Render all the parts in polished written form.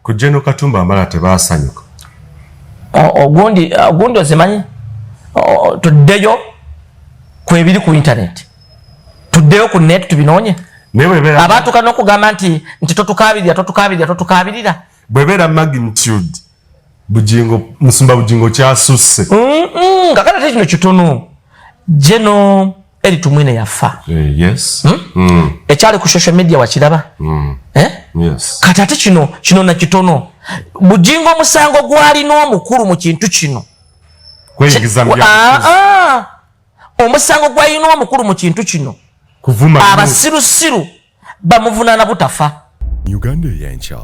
Ku General Katumba Wamala tebasanyuka. Ogundi ogundi ozimanyi, tuddeyo ku ebiri ku internet, tuddeyo ku net tubinoonye. Naye bwebeera Abatuuka n'okugamba nti totukabirira, totukabirira, totukabirira. Bwebeera magnitude Bugingo, Musumba Bugingo kyasusse. Kakati ate kino kitono. General Elly Tumwine yafa. Yes. Ekyali ku social media wakiraba? Eh? Yes. Kati ate kino nakitono. Bugingo omusango gwalina omukulu mu kintu kino Kweyingiza mu Ah, byabufuzi. ah. Omusango gwalina omukulu mu kintu kino, Kuvuma. abasirusiru bamuvunaana butafa. Uganda Eyenkya.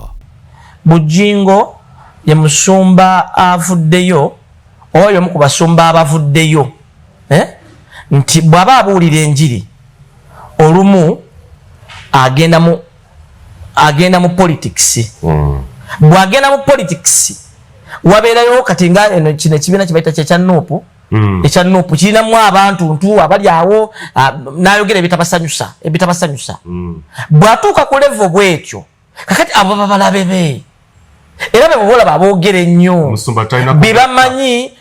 Bugingo ye musumba avuddeyo, oba yomu ku basumba abavuddeyo, eh? Nti bw'aba abuulira enjiri olumu agenda mu politics. Bw'agenda mu politics wabeerayo kati nga eno kino ekibiina kibaita kyekya NUP. Ekya NUP kirinamu abantu ntu abali awo, n'ayogera ebitabasanyusa. Bw'atuuka ku level bwetyo, kakati abo babalabe be era be bobolaba aboogera ennyo. Omusumba talina Byebamanyi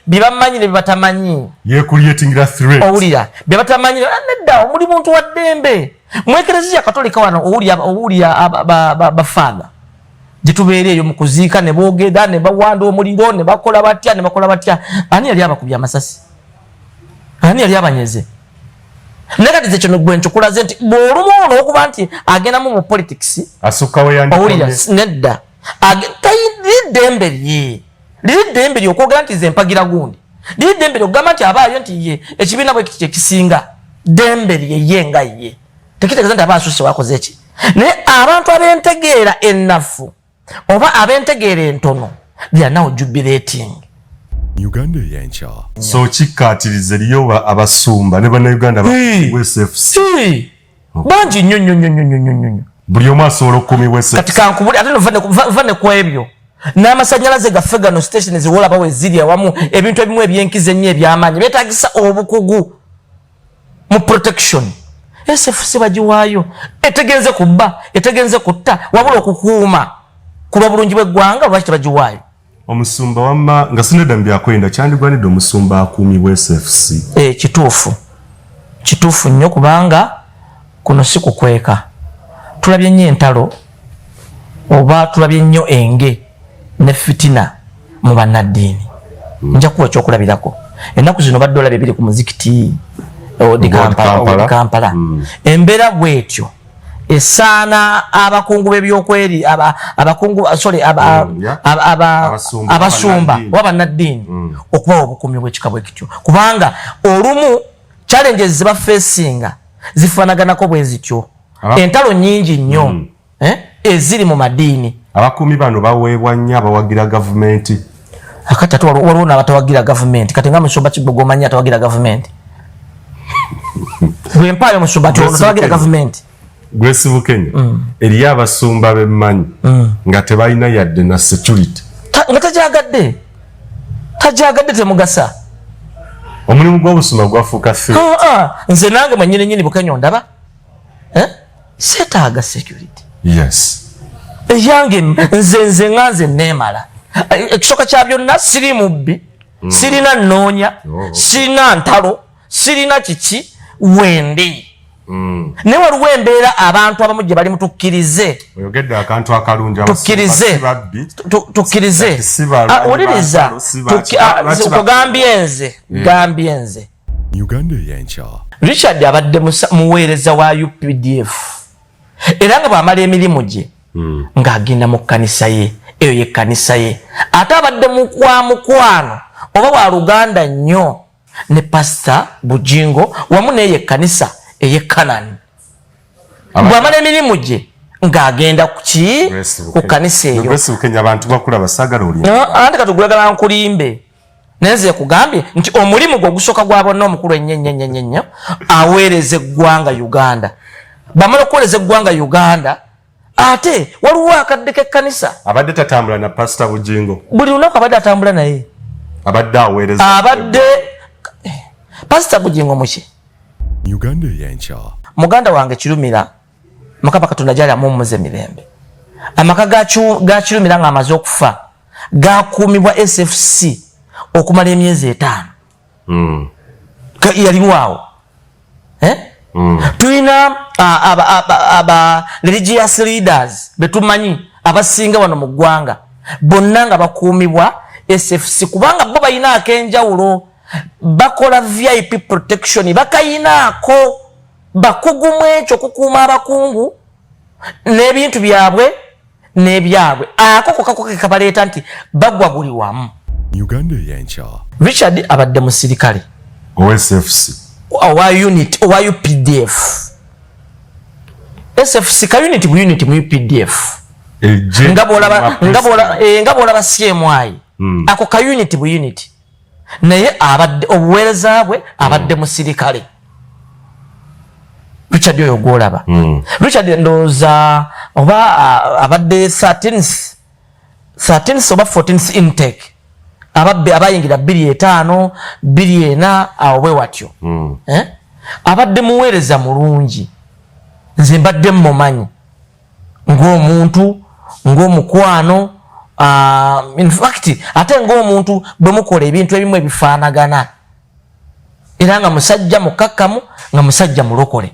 ne bebatamanyi. Yecreatingira threat. Owulira byebatamanyi. Ah, nedda, omuli muntu wa ddembe mu Ekereziya Katolika wano. Owulira bafaatha gyetubeera eyo mu kuziika ne boogera ne bawanda omuliro ne bakola batya ne bakola batya. Ani yali abakubye amasasi? Ani yali abanyeze? Naye kati ze kino gwe nkikulaze nti bw'olumu olwokuba nti agendamu mu politics Asukka we yandikomye. Owulira, nedda. Liri ddembe lye, liri ddembe lye okwogera nti ze mpagira gundi. Liri ddembe lye okugamba nti abaayo nti ye ekibiina bwe kiti kyekisinga. Ddembe lye ye nga ye, tekitegeeza nti aba asusse wakoze eki. Naye abantu ab'entegeera ennafu oba ab'entegeera entono, they are now jubilating. Uganda Eyenkya. So kikkaatiriza eriyo abasumba ne Bannayuganda Hey. ba SFC. Si bangi nnyo nnyo nnyo nnyo nnyo nnyo nnyo. Buli omu asobola okukuumibwa Kati SFC. kankubuli ate no va ne ku ebyo n'amasannyalaze gaffe gano, station ziwolaba we ziri awamu, ebintu ebimu ebyenkizo ennyo ebyamaanyi beetagisa obukugu mu protection. SFC bagiwaayo etegenze kubba, etegenze kutta, wabula okukuuma ku lw'obulungi bw'eggwanga. Lwaki tebagiwaayo? Omusumba wamma nga sinedda mu byakwenda, kyandigwanidde omusumba akuumibwa SFC? E, kituufu, kituufu nnyo, kubanga kuno si kukweka. Tulabye nnyo entalo oba tulabye nnyo enge ne fitina mu bannaddiini. Nja kuwa ekyokulabirako. Ennaku zino badde olabye ebiri ku muzikiti odi Old Kampala, Kampala. Old Kampala. Embeera bwetyo esaana abakungu b'ebyokweri abakungu, sorry, Abasumba, abasumba bannaddiini. oba bannaddiini okubawa obukuumi bw'ekika bwe kityo, kubanga olumu challenges zebafacinga zifaanaganako bwe zityo. Entalo nnyingi nnyo, eh, eziri mu madiini. Abakuumi bano baweebwa nnyo abawagira gavumenti. Akati ate waliwo n'abatawagira gavumenti. Kati nga musumba Kigogo, omanyi atawagira gavumenti? Bwe mpaayo musumba nti ono Grace tawagira Bukenya. gavumenti. Grace Bukenya, eriyo abasumba bemmanyi nga tebalina yadde na security. Nga tajagadde, tajagadde, temugasa. Omulimu gw'obusumba gwafuuka threat. Ah, ah, nze nange mwenyini nyini Bukenya ondaba, eh? Seetaaga security. Eyange nze nga nze neemala. Ekisooka kya byonna, siri mubbi, sirina nnoonya, sirina ntalo, sirina kiki wendi. Naye waliwo embeera abantu abamu gye bali mutukkirize. Oyogedde akantu akalungi. Abasumba Tukkirize. si babbi. Tukkirize. Si balwanyi Ah, wuliriza. ba ntalo, si lwaki Kugambye nze, gambye nze. Uganda Eyenkya. Richard abadde muweereza wa UPDF, era nga bw'amala emirimu gye ng'agenda mu kkanisa ye. Eyo ye kkanisa ye. Ate abadde mukwa mukwano oba wa luganda nnyo ne Pasita Bujingo wamu n'eyo ekkanisa ey'e Kanani. Bw'amala emirimu gye ng'agenda ku ki? Grace Ku Bukenya. kkanisa eyo. Grace Bukenya, abantu bakulaba, saagala oli. Anti katugulagala nkulimbe, naye nze kugambye nti omulimu gwe ogusooka gwa bonna omukulu ennyo ennyo ennyo ennyo ennyo, aweereza eggwanga Uganda. Bamala okuweereza eggwanga Uganda, ate waliwo akadde k'ekkanisa. Abadde tatambula na Pasita Bugingo? Buli lunaku abadde atambula naye. Abadde aweereza. Abadde Pasita Bugingo muki? Uganda Eyenkya. Muganda wange Kirumira, Mukama Katonda gyali amuwummuza emirembe. Amaka ga Kirumira nga amaze okufa gakuumibwa SFC okumala emyezi 5. Yaliwo awo. Tulina aba religious leaders betumanyi abasinga wano mu ggwanga bonna nga bakuumibwa SFC, kubanga bo balina ak'enjawulo, bakola VIP protection, bakayinaako bakugumu ekyo okukuuma abakungu n'ebintu byabwe n'ebyabwe. Ako kokako ke kabaleeta nti bagwa buli wamu. Uganda Eyenkya. Richard abadde musirikale. Owa SFC. Owa unit, owa UPDF. SFC ka unit bu unit mu UPDF. Ejje. Nga bw'olaba CMI. Ako ka unit bu unit, naye abadde obuweereza bwe abadde musirikale. Richard oyo gwolaba, Richard ndowooza oba abadde 13th oba 14th intake, ababbe abayingira 2005, 2004 awo bwe watyo. Eh? Abadde muweereza mulungi, nze mbadde mmumanyi ng'omuntu, ng'omukwano, in fact ate ng'omuntu bwe mukola ebintu ebimu ebifaanagana, era nga musajja mukakkamu, nga musajja mulokole.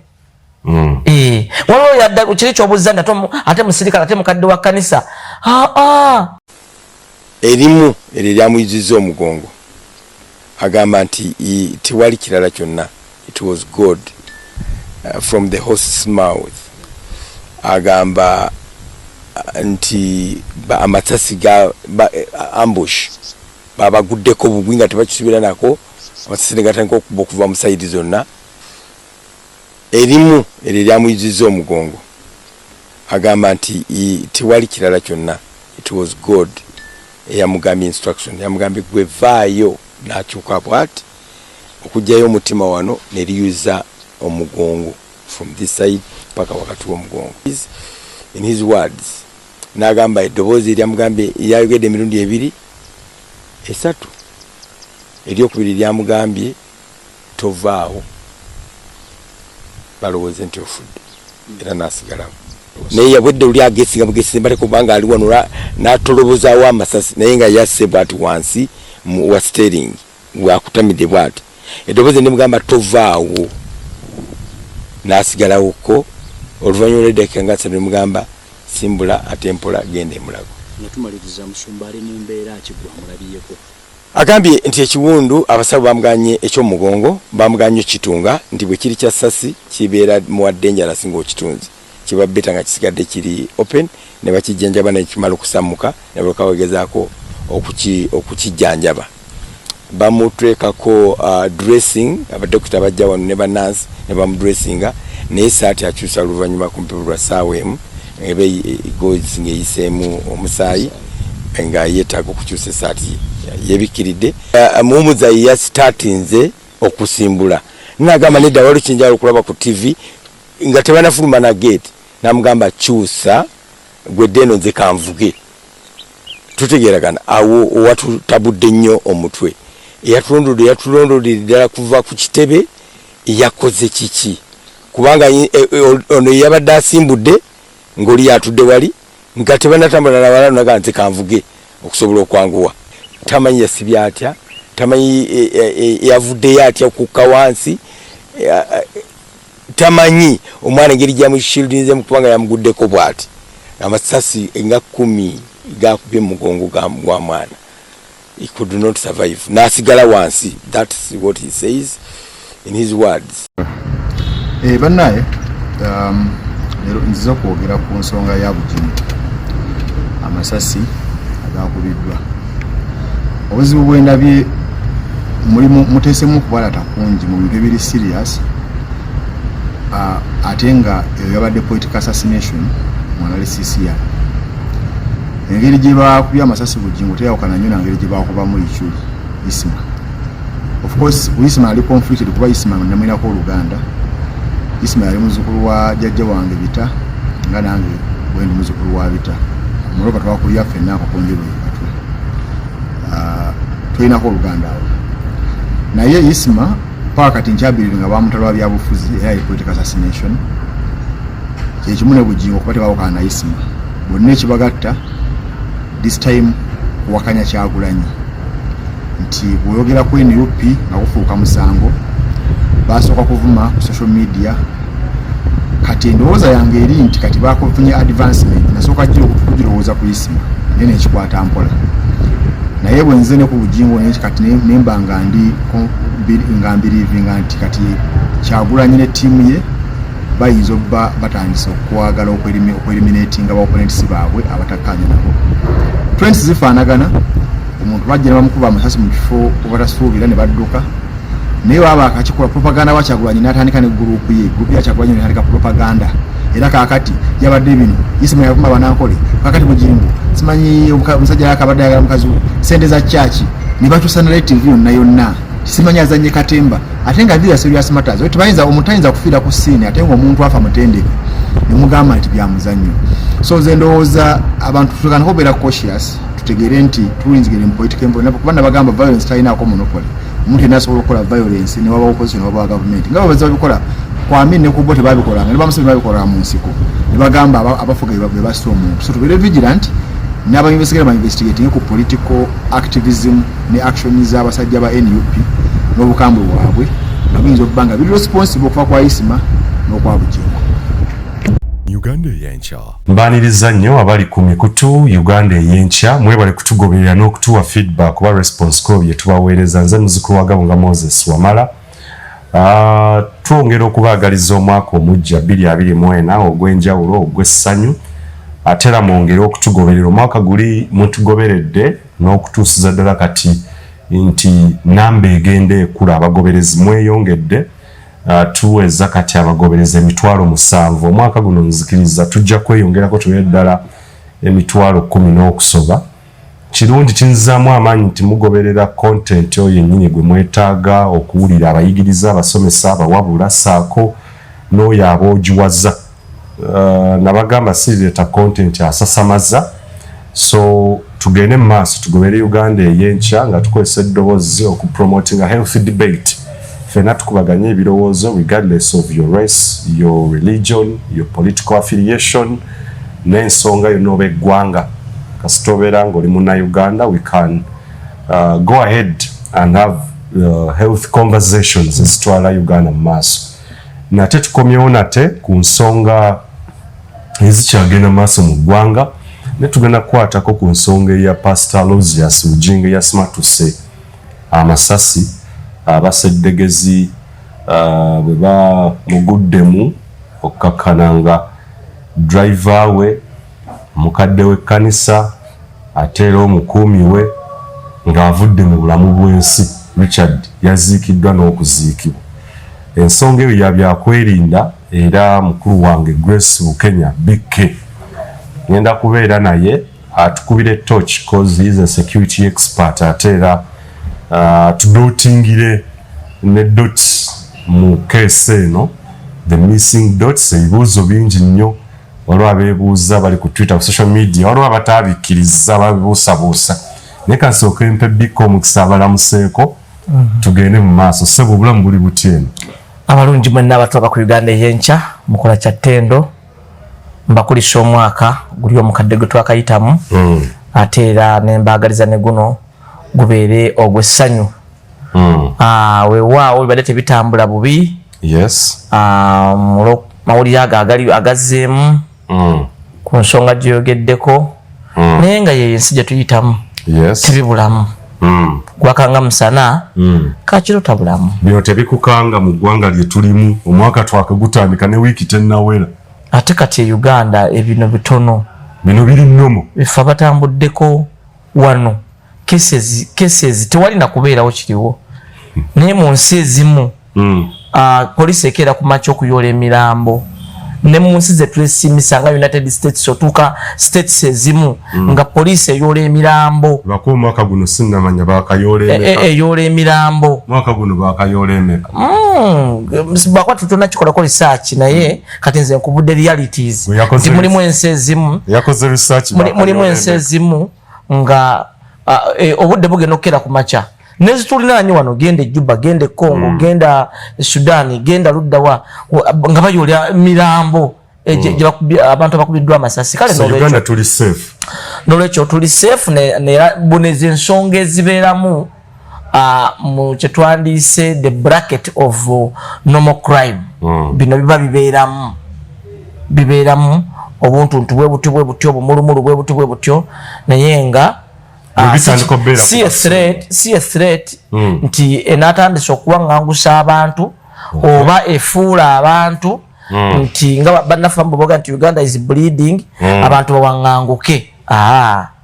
Eh, waliwo yadda kiri kyobuuza nti ate musirikale, ate mukadde wa kkanisa. Ah. Erimu eryo eryamuyuzizza omugongo, agamba nti tewali kirala kyonna, it was God, from the horse's mouth. Agamba nti amasasi ga ambush babaguddeko bugwi nga tebakisubira nako, amasasi ne gatandika okuba okuva mu side zonna. Erimu eryo eryamuyuzizza omugongo, agamba nti tewali kirala kyonna, it was God eyamugambye instruction, yamugambye gwe vaayo, n'akyuka bwati okugyayo omutima wano neriyuza omugongo from this side paka wakati w'omugongo. In his words, n'agamba eddoboozi eryamugambye lyayogedde emirundi ebiri esatu, eryokubiri lyamugambye tovaawo balowooze nti ofudde, era n'asigalawo. Naye yabwedde oli agesiga bugesi mbale kubanga ali wano n'atolobozaawo amasasi, naye nga yasse bwati wansi wa steering bwakutamidde bwati, eddoboozi nemugamba tovaawo, n'asigalawoko. Oluvannyuma lw'eddakiika nga 3 nemugamba simbula ate mpola, genda emulago. Nga tumaliriza, musumba, ali mu mbeera ki gwe amulabyeko? Agambye nti ekiwundu abasawo bamuganye ekyomugongo, bamuganye okitunga, nti bwe kiri kya ssasi kibeera muwa dangerous ng'okitunze, kiba better nga kisigadde kiri open ne bakijjanjaba nekimala okusammuka ne balyoka bagezaako okukijjanjaba. Bamutwekako dressing, abadokita bajja wano ne banansi ne bamudressinga, naye saati akyusa oluvannyuma kumpi lwa ssaawa 1 eba gauze ng'eyiseemu omusaayi, nga yeetaaga okukyusa esaati yebikkiridde. Muwumuza yasitaatinze okusimbula, nagamba nedda, waliwo kyenjagala okulaba ku TV nga tebanafuluma na gate. Namugamba kyusa gwedde eno nze kanvuge tutegeeragana. Awo owatutabudde nnyo omutwe, eyatulondodde yatulondodde ddala kuva ku kitebe, yakoze kiki? Kubanga ono yabadde asimbudde ng'oli yatudde wali nga tebanatambula nawala, naga nze kanvuge okusobola okwanguwa. Tamanyi yasibye atya, tamanyi yavuddeyo atya okukka wansi, tamanyi omwana engeri gyamushieldinzemu kubanga yamuguddeko bwati, amasasi nga 10 gakubye mu mugongo gwa mwana. He could not survive, n'asigala wansi. That's what he says in his words. Eh, bannaye, leero nziza kwogera ku nsonga ya Bugingo, amasasi agakubiddwa. Obuzibu bwendabye mulimu muteesemu okubalata kungi mu bintu ebiri serious, ate nga eyo yabadde political assassination mu analysis ya engeri gye bakubye amasasi Bugingo. Teyawukana nnyo na ngeri gye bakubamu Ichuli Isima. Of course Isima ali conflicted kuba Isima namwinako oluganda. Isima yali muzukulu wa jjajja wange Bita, nga nange bwendi muzukulu wa Bita. Muloba twakulya ffenna akakonjero katwe, tulinako oluganda awo. Naye Isima paka kati nkyabirire nga bamutalwa byabufuzi, era yali political assassination. Kyekimu ne Bugingo kuba tebawukana na Isima. Bonna ekibagatta this time kuwakanya Kyagulanyi nti bw'oyogera ku NUP nga gufuuka musango. Basooka kuvuma ku social media. Kati endowooza yange eri nti kati bakufunye advancement. Nasooka kugirowooza ku Isima, naye nekikwata mpola. Naye bwe nze ne ku Bugingo, naye kati nemba nga ndi nga mbelievinga nti kati Kyagulanyi ne ttiimu ye bayinza okuba batandise okwagala okueliminatinga ba opponents baabwe abatakkaanya nabo. Trends zifaanagana. Omuntu bajja ne bamukuba amasasi mu kifo obatasuubira ne badduka, naye baba akakikola propaganda wa Kyagulanyi n'atandika ne group ye, group ya Kyagulanyi n'atandika propaganda. Era kaakati yabadde bino, Isima yavuma banankole, kaakati Bugingo simanyi omusajja yakabadde ayagala mukazi we, sente za kyaki, ne bakyusa narrative yonna yonna, simanyi azanye katemba, ate nga these are serious matters. Tebayinza, omuntu ayinza kufiira ku scene, ate nga omuntu afa mutendeke nemugamba nti byamuzannyo. So nze ndowooza abantu tutandika okubeera cautious, tutegeere nti tulinzigire mu political environment, kuba nabagamba violence talinaako monopoly. Omuntu yenna asobola okukola violence, ne waba opposition, ne waba gavumenti, nga babaza babikola ku Amin ne ku bo tebabikolanga, ne bamuseveni babikolanga mu nsiko ne bagamba abafuga be bassa omuntu. So tubeere vigilant n'abainvestigate bainvestigating ku political activism ne action z'abasajja ba NUP n'obukambwe bwabwe, nga buyinza okuba nga biri responsible okuva kwa Isima n'okwa Bugingo. Uganda Eyenkya. Mbaniriza nnyo abali ku mikutu Uganda Eyenkya. Mwebale kutugoberera n'okutuwa feedback oba response ko bye tubaweereza. Nze muzukulu wa Gabunga Moses Wamala. Twongera okubaagaliza omwaka omujja 2024 ogw'enjawulo, ogw'essanyu. Ate era mwongere okutugoberera. Omwaka guli mutugoberedde n'okutuusiza ddala kati nti namba egenda ekula, abagoberezi mweyongedde. Tuweza kati abagoberezi 70,000. Omwaka guno nzikiriza tujja kweyongerako tubeere ddala 10,000 n'okusoba. Kirungi, kinzizaamu amaanyi nti mugoberera content oyo yennyini gwe mwetaaga okuwulira, abayigiriza, abasomesa, abawabula, saako n'oyo aboogiwaza. Nabagamba sirireeta content asasamaza. So tugende mu maaso, tugobere Uganda Ey'enkya nga tukozesa eddoboozi okupromotinga healthy debate. Ffenna tukubaganye ebirowoozo regardless of your race, your religion, your political affiliation n'ensonga yonna oba eggwanga. Kasita obeera ng'oli munnauganda, we can go ahead and have health conversations ezitwala Uganda mu maaso. Nate tukomyewo nate ku nsonga ezikyagenda maaso mu ggwanga, ne tugenda kukwatako ku nsonga eya Pastor Aloysius Bugingo eyasimatuse amasasi. Abaseddegezi bwe bamuguddemu okukkakkana nga driver we, mukadde w'ekkanisa, ate era omukuumi we ng'avudde mu bulamu bw'ensi, Richard, yaziikiddwa n'okuziikibwa. Ensonga eyo ya byakwerinda, era mukulu wange Grace Bukenya BK ngenda kubeera naye atukubire torch, cause he is a security expert, ate era tudotingire ne dots mu case eno, the missing dots. Ebibuuzo bingi nnyo. Waliwo abeebuuza bali ku Twitter, ku social media, waliwo abataabikkiriza, babibuusabuusa. Naye kansooke mpe bikka omukisa abalamuseeko, tugende mu maaso. Ssebo, obulamu buli buti eno? Abalungi mwenna abatulaba ku Uganda Eyenkya, mukola kya ttendo. Mbakulisa omwaka guli omukadde gwe twakayitamu, ate era nembaagaliza ne guno gubeere ogw'essanyu. Weewaawo bibadde tebitambula bubi. Mawulire ago agali agazzeemu ku nsonga gyoyogeddeko, naye nga yeyo ensi gye tuyitamu. Tebibulamu. Gwakanga musana, kakiro tabulamu. Bino tebikukanga mu ggwanga lye tulimu. Omwaka twakagutandika ne wiiki tennawera. Ate kati e Uganda ebino bitono. Bino biri nnomo. Ife abatambuddeko wano, cases tewali nakubeerawo kiriwo, naye mu nsi ezimu poliisi ekeera ku makya okuyoola emirambo. Ne mu nsi zetwesimisa nga United States, otuuka states ezimu nga poliisi eyoola emirambo. Lwako omwaka guno sinnamanya bakayoola emeka. Eyoola emirambo. Mwaka guno bakayoola emeka? Bakuba tutonakikolako research, naye kati nze nkubudde realities Bwe yakoze nti mulimu ensi ezimu Yakoze research, mulimu bakayoola ensi emeka? ezimu nga obudde bugenda okukera ku makya nezitulinaanye wano. Genda e Juba, genda e Congo, genda e Sudan, genda luddawa, nga bayoola mirambo. Abantu abakubiddwa amasasi. Kale Uganda tuli safe. Nolwekyo tuli safe, nera buneza ensonga ezibeeramu mu kyetwandiise the bracket of normal crime. Bino biba bibeeramu obuntuntu bwe butyo bwe butyo, obumulumulu bwe butyo bwe butyo, naye nga si a threat nti enaatandise okuwaŋŋangusa abantu oba efuula abantu nti nga bannaffe bamuboga nti Uganda is bleeding, abantu bawaŋŋanguke.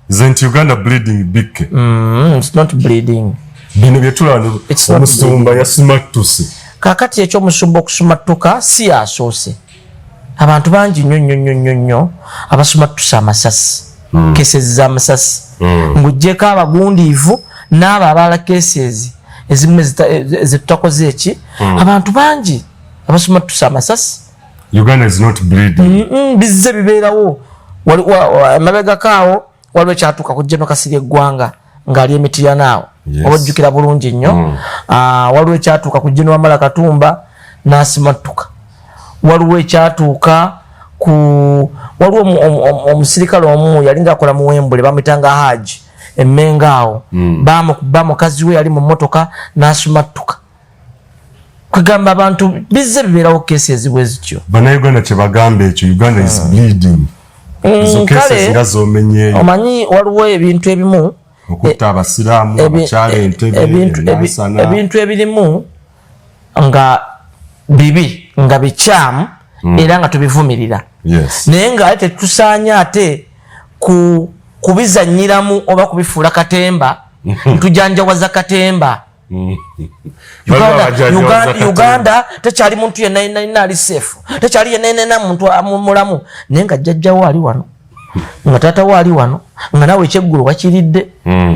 Nze nti Uganda bleeding bikke. It's not bleeding. Bino byetulaba, omusumba yasimattuse. Kakati ekyomusumba okusumattuka si yasoose. Abantu bangi nnyo nnyo nnyo nnyo nnyo abasumattusa amasasi, cases z'amasasi, ng'oggyeko abagundiivu n'abo abalala, cases ezimu zetutakoze eki, abantu bangi abasumattusa amasasi. Uganda is not bleeding. Bizze bibeerawo. Emabegako awo waliwo ekyatuuka ku General Kasirye Eggwanga ng'ali emitiyana awo, oba ojjukira bulungi nnyo. Waliwo ekyatuuka ku General Wamala Katumba n'asimattuka. Waliwo ekyatuuka ku, waliwo omusirikale omu yali ngaakola muwembule, bamuyitanga Haji emmenga awo, bamukuba mukazi we yali mu mmotoka n'asumattuka. Kwegamba abantu bizze bibeerawo cases bwe zityo. Bannayuganda kyebagamba ekyo, Uganda is bleeding. Ezo cases nga zomenyeeyo. Omanyi waliwo ebintu ebimu okutta abasiraamu, abakyala Entebe, Nansana. Ebintu ebirimu nga bibi, nga bikyamu, era nga tubivumirira, naye nga ate tetusaanye ate ku kubizanyiramu oba kubifuula katemba, ntujanjawaza katemba. Uganda tekyali muntu yenna yenna yenna ali safe, tekyali yenna yenna muntu mulamu, naye nga jjajjawo ali wano, nga taata wo ali wano, nga naawe ekyeggulo wakiridde,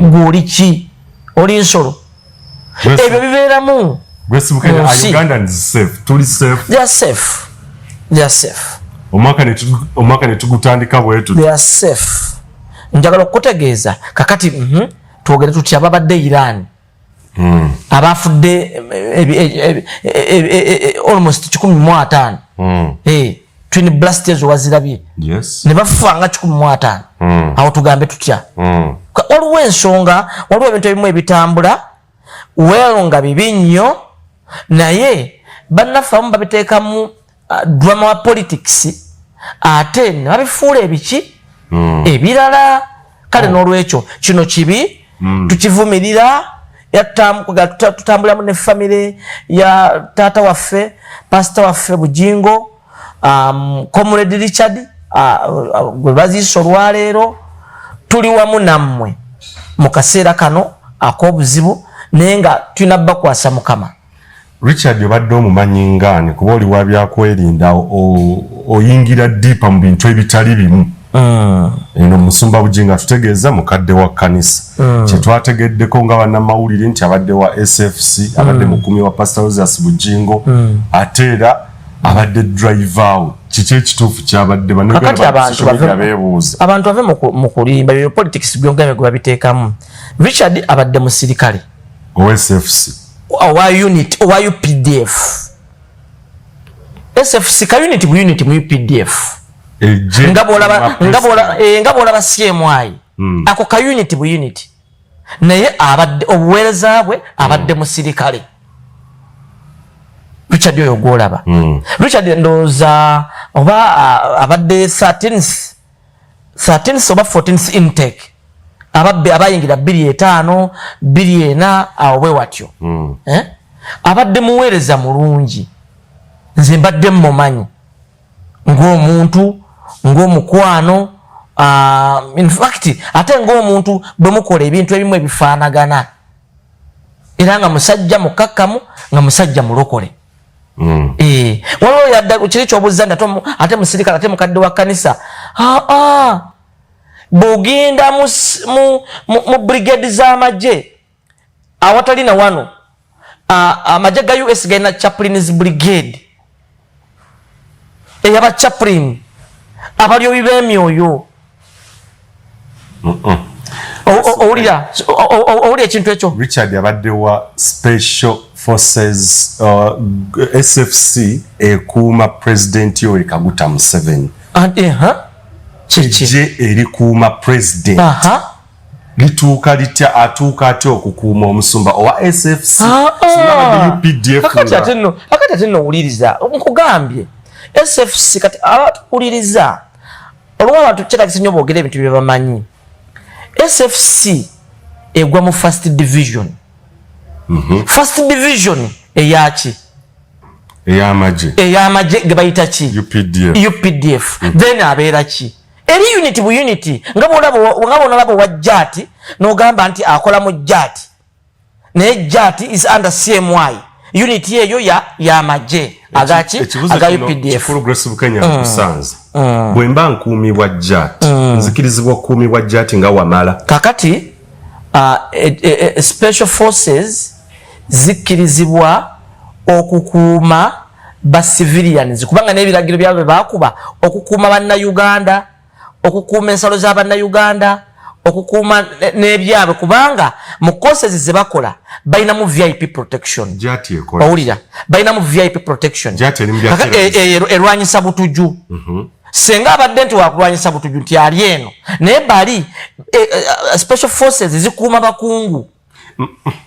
gwe oli ki? Oli nsolo? Ebyo bibeeramu. Tuli safe. They are safe, they are safe. Omwaka netugutandika bwetu. They are safe. Njagala okukutegeeza kakati, twogere tutya ababadde Iran, abafudde almost 150? Twin blast ezo wazirabye? Ne bafa nga 150. Awo tugambe tutya? Waliwo ensonga, waliwo ebintu ebimu ebitambula well nga bibi nnyo, naye bannaffe abamu babiteekamu drama wa politics, ate ne babifuula ebiki ebirala. Kale n'olwekyo kino kibi, tukivumirira, era tutambuliramu ne famire ya taata waffe, pasita waffe Bujingo, Comrade Richard, gwe baziisa olwaleero. Tuli wamu nammwe mu kaseera kano ak'obuzibu, naye nga tulina bakwasa Mukama. Richard obadde omumanyi ngaani? Kuba oli wa byakwerinda, oyingira deeper mu bintu ebitali bimu. Eno musumba Bujingo tutegeeza mukadde wa kkanisa. Kyetwategeddeko nga bannamawulire nti abadde wa SFC, abadde mukumi wa Pastor Rosas Bujingo, ate era abadde driver we. Kiki ekituufu kyabadde? Kakati abantu beebuuza. Abantu bave mu kulimba. Ebyo politics byongame gwe babiteekamu. Richard abadde musirikale. Owa SFC. Owa unit, owa UPDF. SFC ka unit bu unit mu UPDF, nga bwolaba CMI, ako ka unit bu unit, naye abadde obuweereza bwe abadde musirikale. Richard oyo gwolaba, Richard ndowooza oba abadde 13th 13th oba 14th intake, ababbe abayingira 25 24 awo bwe watyo. Eh? Abadde muweereza mulungi. Nze mbadde mmumanyi ng'omuntu, ng'omukwano, in fact ate ng'omuntu bwe mukola ebintu ebimu ebifaanagana, era nga musajja mukakkamu, nga musajja mulokole. Waliwo yadda kiri kyobuuza nti ate musirikale, ate mukadde wa kkanisa. Aa, bw'ogenda mu brigade z'amagye awatali na wano, amagye ga US galina chaplains brigade eyaba chaplain, abalyoyi b'emyoyo. Owulira ekintu ekyo? Richard abadde wa special Forces, SFC ekuuma President Yoweri Kaguta Museveni. Eggye erikuuma president lituuka litya, atuuka atya okukuuma omusumba owa SFC? UPDF. Kakati ate nno wuliriza, nkugambye SFC. Kati abatuwuliriza, olwa abantu kyetagisa nnyo boogera ebintu bye bamanyi. SFC egwa mu First Division. First Division eyaki? Ey'amagye. Ey'amagye ge bayita ki? UPDF. UPDF. Then abeera ki? Eri unit bu unit, nga bwonalaba owa JAT n'ogamba nti akola mu JAT, naye JAT is under CMI unit eyo y'amagye agaki? Aga UPDF. Kikulu, Grace Bukenya, nkusanze. Bwe mba nkuumibwa JAT, nzikirizibwa okukuumibwa JAT nga Wamala? Kakati special forces zikkirizibwa okukuuma ba civilians, kubanga n'ebiragiro byabwe bakuba okukuuma Bannayuganda, okukuuma ensalo za Bannayuganda, okukuuma n'ebyabwe, kubanga mu courses ze bakola balinamu VIP protection. JAT ekola? Owulira, balinamu VIP protection. JAT eri mu bya Kaka erwanyisa butuju. Senga abadde nti wakulwanyisa butuju nti ali eno, naye bali special forces zikuuma bakungu.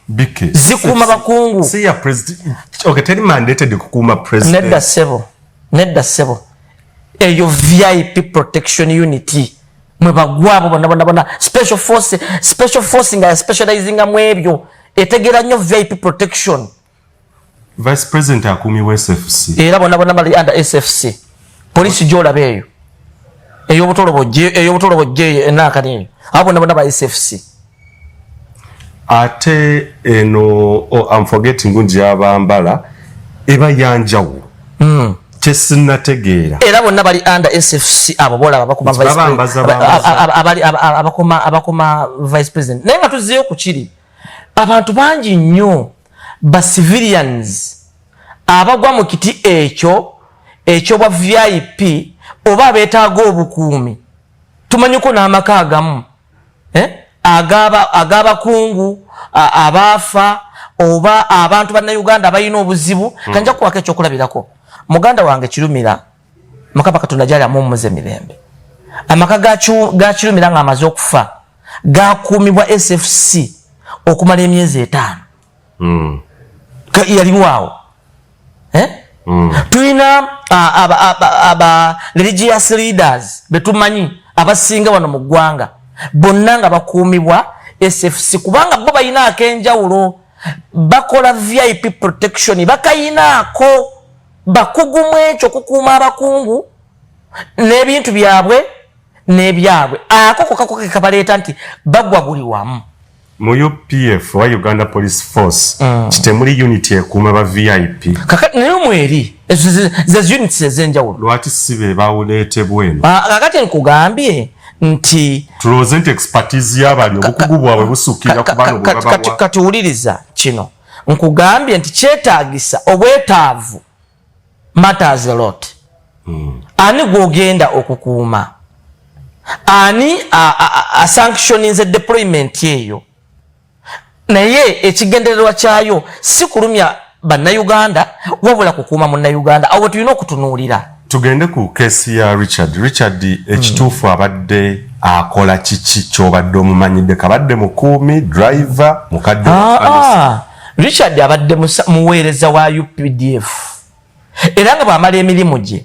Biki? Zikuuma bakungu. Si ya president? Okay, teri mandated kukuuma president? Nedda ssebo, nedda ssebo. Eyo VIP protection unit mwe bagwabo bonna bonna bonna. Special force, special force nga specializinga mu ebyo, etegeera nnyo VIP protection. Vice President akuumibwa SFC? Era bonna bonna bali under SFC. Polisi gyolaba eyo ey'obutolobojje enaakani eyo, abo bonna bonna ba SFC. Ate eno, oh, I'm forgetting, gundi yabambala eba yanjawulo, kyesinategeera. Era bonna bali under SFC, abo bolaba bakuma Nti babambaza bambaza. Abakuma vice president. Naye nga tuzzeeyo ku kiri, abantu bangi nnyo ba civilians abagwa mu kiti ekyo ekyobwa VIP oba abeetaaga obukuumi. Tumanyiko n'amaka agamu, eh? Ag'abakungu abaafa oba abantu Bannayuganda abalina obuzibu. Kanja kuwako ekyokulabirako, muganda wange Kirumira, Mukama Katonda gyali amuwummuza emirembe. Amaka ga Kirumira ng'amaze okufa gakuumibwa SFC okumala emyezi 5. Yaliwo awo, eh? Tulina aba religious leaders betumanyi abasinga wano mu ggwanga, bonna nga bakuumibwa SFC, kubanga bo balina ak'enjawulo, bakola VIP protection, bakayinaako bakugu mu ekyo, okukuuma abakungu n'ebintu byabwe n'ebyabwe. Ako kokako ke kabaleeta nti bagwa buli wamu. Mu UPF oba Uganda Police Force, kitemuli unit ekuuma ba VIP? Kakati naye mweri ezo ze units ez'enjawulo. Lwaki si be bawuleetebwa eno? Ah, kakati nkugambye nti tulowooze nti expertise y'abali, obukugu bwabwe busukira ku bano bwe babawa. Kati wuliriza kino, nkugambye nti kyetaagisa obwetaavu matters a lot. Ani gwogenda okukuuma? Ani asanctioninze deployment eyo? Naye ekigendererwa kyayo si kulumya Bannayuganda, wabula kukuuma Munnayuganda. Awo tulina okutunuulira. Tugende ku case ya Richard. Richard, ekituufu abadde akola kiki kyobadde omumanyidde? Kabadde mukuumi, driver, mukadde wa kanisa? Ah, Richard abadde muweereza wa UPDF, era nga bw'amala emirimu gye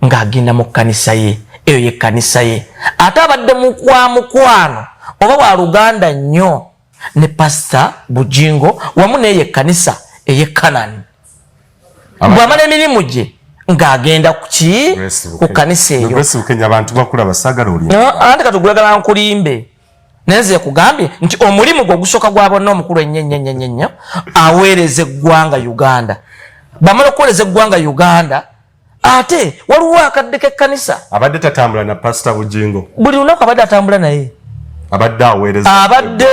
ng'agenda mu kkanisa ye. Eyo ye kkanisa ye. Ate abadde wa mukwano oba wa luganda nnyo ne Pasita Bujingo wamu n'eyo ekkanisa ey'e Kanani. Bw'amala emirimu gye ng'agenda ku ki? Grace Ku Bukenya. kkanisa eyo. Grace Bukenya, abantu bakulaba, saagala oli Anti katugulagala nkulimbe, naye nze yakugambye nti omulimu gwe ogusooka gwa bonna omukulu ennyo ennyo ennyo ennyo, aweereza eggwanga Uganda. Bamala okuweereza eggwanga Uganda, ate waliwo akadde k'ekkanisa. Abadde tatambula na Pasita Bujingo? Buli lunaku abadde atambula naye. Abadde aweereza? Abadde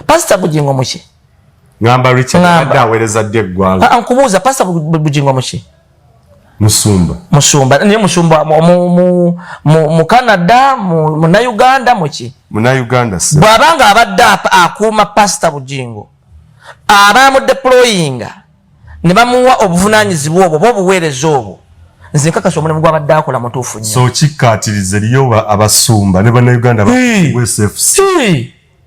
Pasita Bujingo muki? Ngamba Richard. Ngamba. Abadde aweereza ddi eggwanga? Ah, nkubuuza, Pasita Bujingo muki? Musumba. Musumba, naye musumba mu Canada, Munauganda muki? Munauganda se. Bw'abanga abadde akuuma Pasita Bujingo. Abamudeployinga ne bamuwa obuvunaanyizibwa obwo oba obuweereza obwo, nze nkakasa omulimu gwabadde akola mutuufu nnyo. So kikkaatiriza eriyo abasumba ne Bannayuganda ba SFC.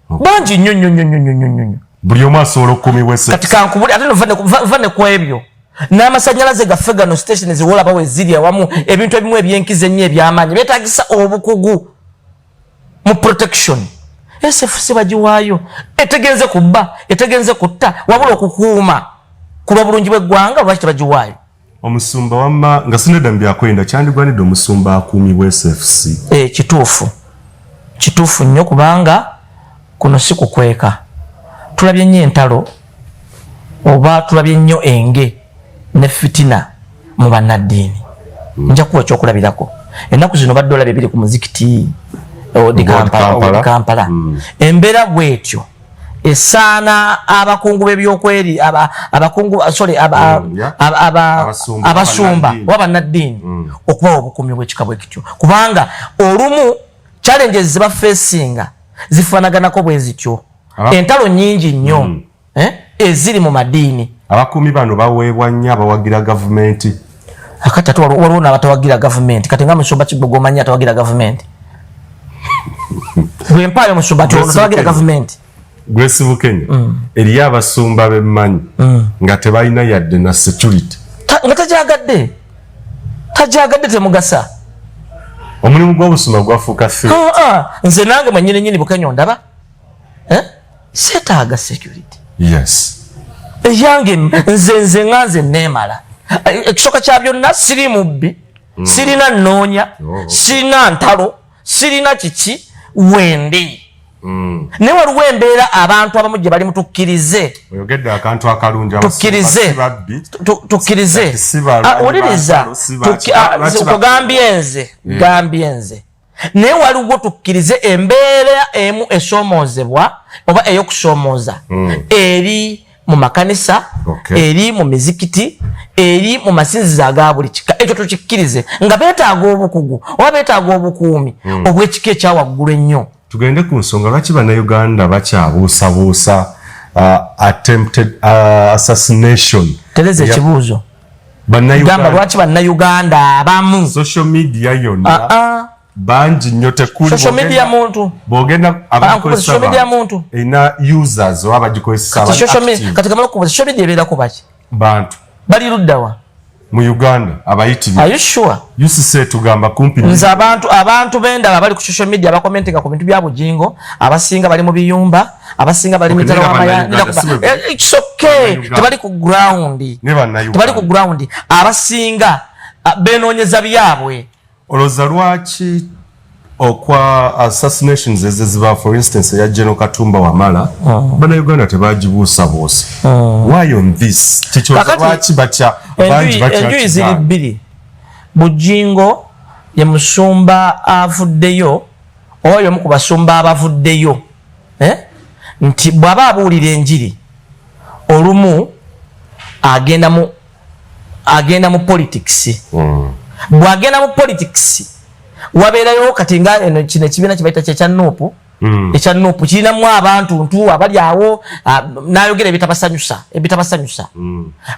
Bangi nnyo nnyo nnyo nnyo nnyo nnyo. Buli omu asobola okukuumibwa SFC. Kati kankubuli ate nova ne ku ebyo n'amasannyalaze gaffe gano, station ziwolaba we ziri, awamu ebintu ebimu ebyenkizo ennyo ebyamaanyi beetagisa obukugu mu protection. SFC bagiwaayo etegenze kubba, etegenze kutta, wabula okukuuma ku lw'obulungi bw'eggwanga. Lwaki tebagiwaayo? Omusumba wamma nga sinedda mu byakwenda, kyandigwanidde omusumba akuumibwa SFC? Kituufu, kituufu nnyo, kubanga kuno si kukweka. Tulabye nnyo entalo oba tulabye nnyo enge ne fitina mu bannaddiini. Nja kuwa ekyokulabirako. Ennaku zino badde olabye biri ku muzikiti odi Kampala, Kampala. Embeera bwetyo esaana abakungu b'ebyokweri, abakungu, sorry, abasumba oba bannaddiini okubawa obukuumi bw'ekika bwe kityo, kubanga olumu challenges zebafacinga zifaanaganako bwe zityo. Entalo nnyingi nnyo eziri mu madiini. Abakuumi bano baweebwa nnyo abawagira gavumenti. Akati ate waliwo n'abatawagira gavumenti. Kati nga musumba Kigbogo, omanyi atawagira gavumenti? Bwe mpaayo musumba nti ono tawagira gavumenti. Grace Bukenya, eriyo abasumba bemmanyi nga tebalina yadde na security. Nga tajagadde, tajagadde, temugasa. Omulimu gw'obusumba gwafuuka threat. Ah, ah, nze nange mwenyini nyini Bukenya ondaba, eh? Seetaaga security. Eyange nze nga nze neemala. Ekisooka kya byonna, siri mubbi, sirina nnoonya, sirina ntalo, sirina kiki wendi. Naye waliwo embeera abantu abamu gye bali mutukkirize. Oyogedde akantu akalungi. Tukkirize. Tukkirize. Wuliriza, kugambye nze, gambye nze, naye waliwo, tukkirize, embeera emu esoomoozebwa oba ey'okusoomooza eri mu makanisa, eri mu mizikiti, eri mu masinzizo aga buli kika. Ekyo tukikkirize nga beetaaga obukugu oba beetaaga obukuumi obw'ekika ekyawaggulu ennyo. Tugende ku nsonga lwaki Bannayuganda bakyabuusabuusa attempted assassination. Tereza ekibuuzo. Gamba lwaki Bannayuganda abamu. Social media yonna, bangi nnyo, tekuli. Social media muntu. Bwogenda Social media muntu. Erina users oba bagikozesa. Kati kamala okubuuza, social media ebeerako baki? Bantu. Bali luddawa? Mu Uganda abayitirivu. Are you sure? UCC tugamba kumpi. Nze abantu bendaba bali ku social media bakomentinga ku bintu bya Bugingo, abasinga bali mu biyumba, abasinga bali mitala w'amayanja. It's okay, tebali ku ground, tebali ku ground. Abasinga benoonyeza byabwe. Olowooza lwaki okwa assassinations ezo ziba, for instance eya General Katumba Wamala, Bannayuganda tebagibuusabuusa? Why on this kikyoza? Lwaki batya bangi? Enjuyi ziri bbiri. Bujingo ye musumba avuddeyo oba yomu ku basumba abavuddeyo, eh? Nti bw'aba abuulira enjiri olumu agenda mu politics. Bw'agenda mu politics wabeerayo kati nga eno kino ekibiina kibayita kyekya NUP. Ekya NUP kirinamu abantu ntu abali awo, nayogera ebitabasanyusa.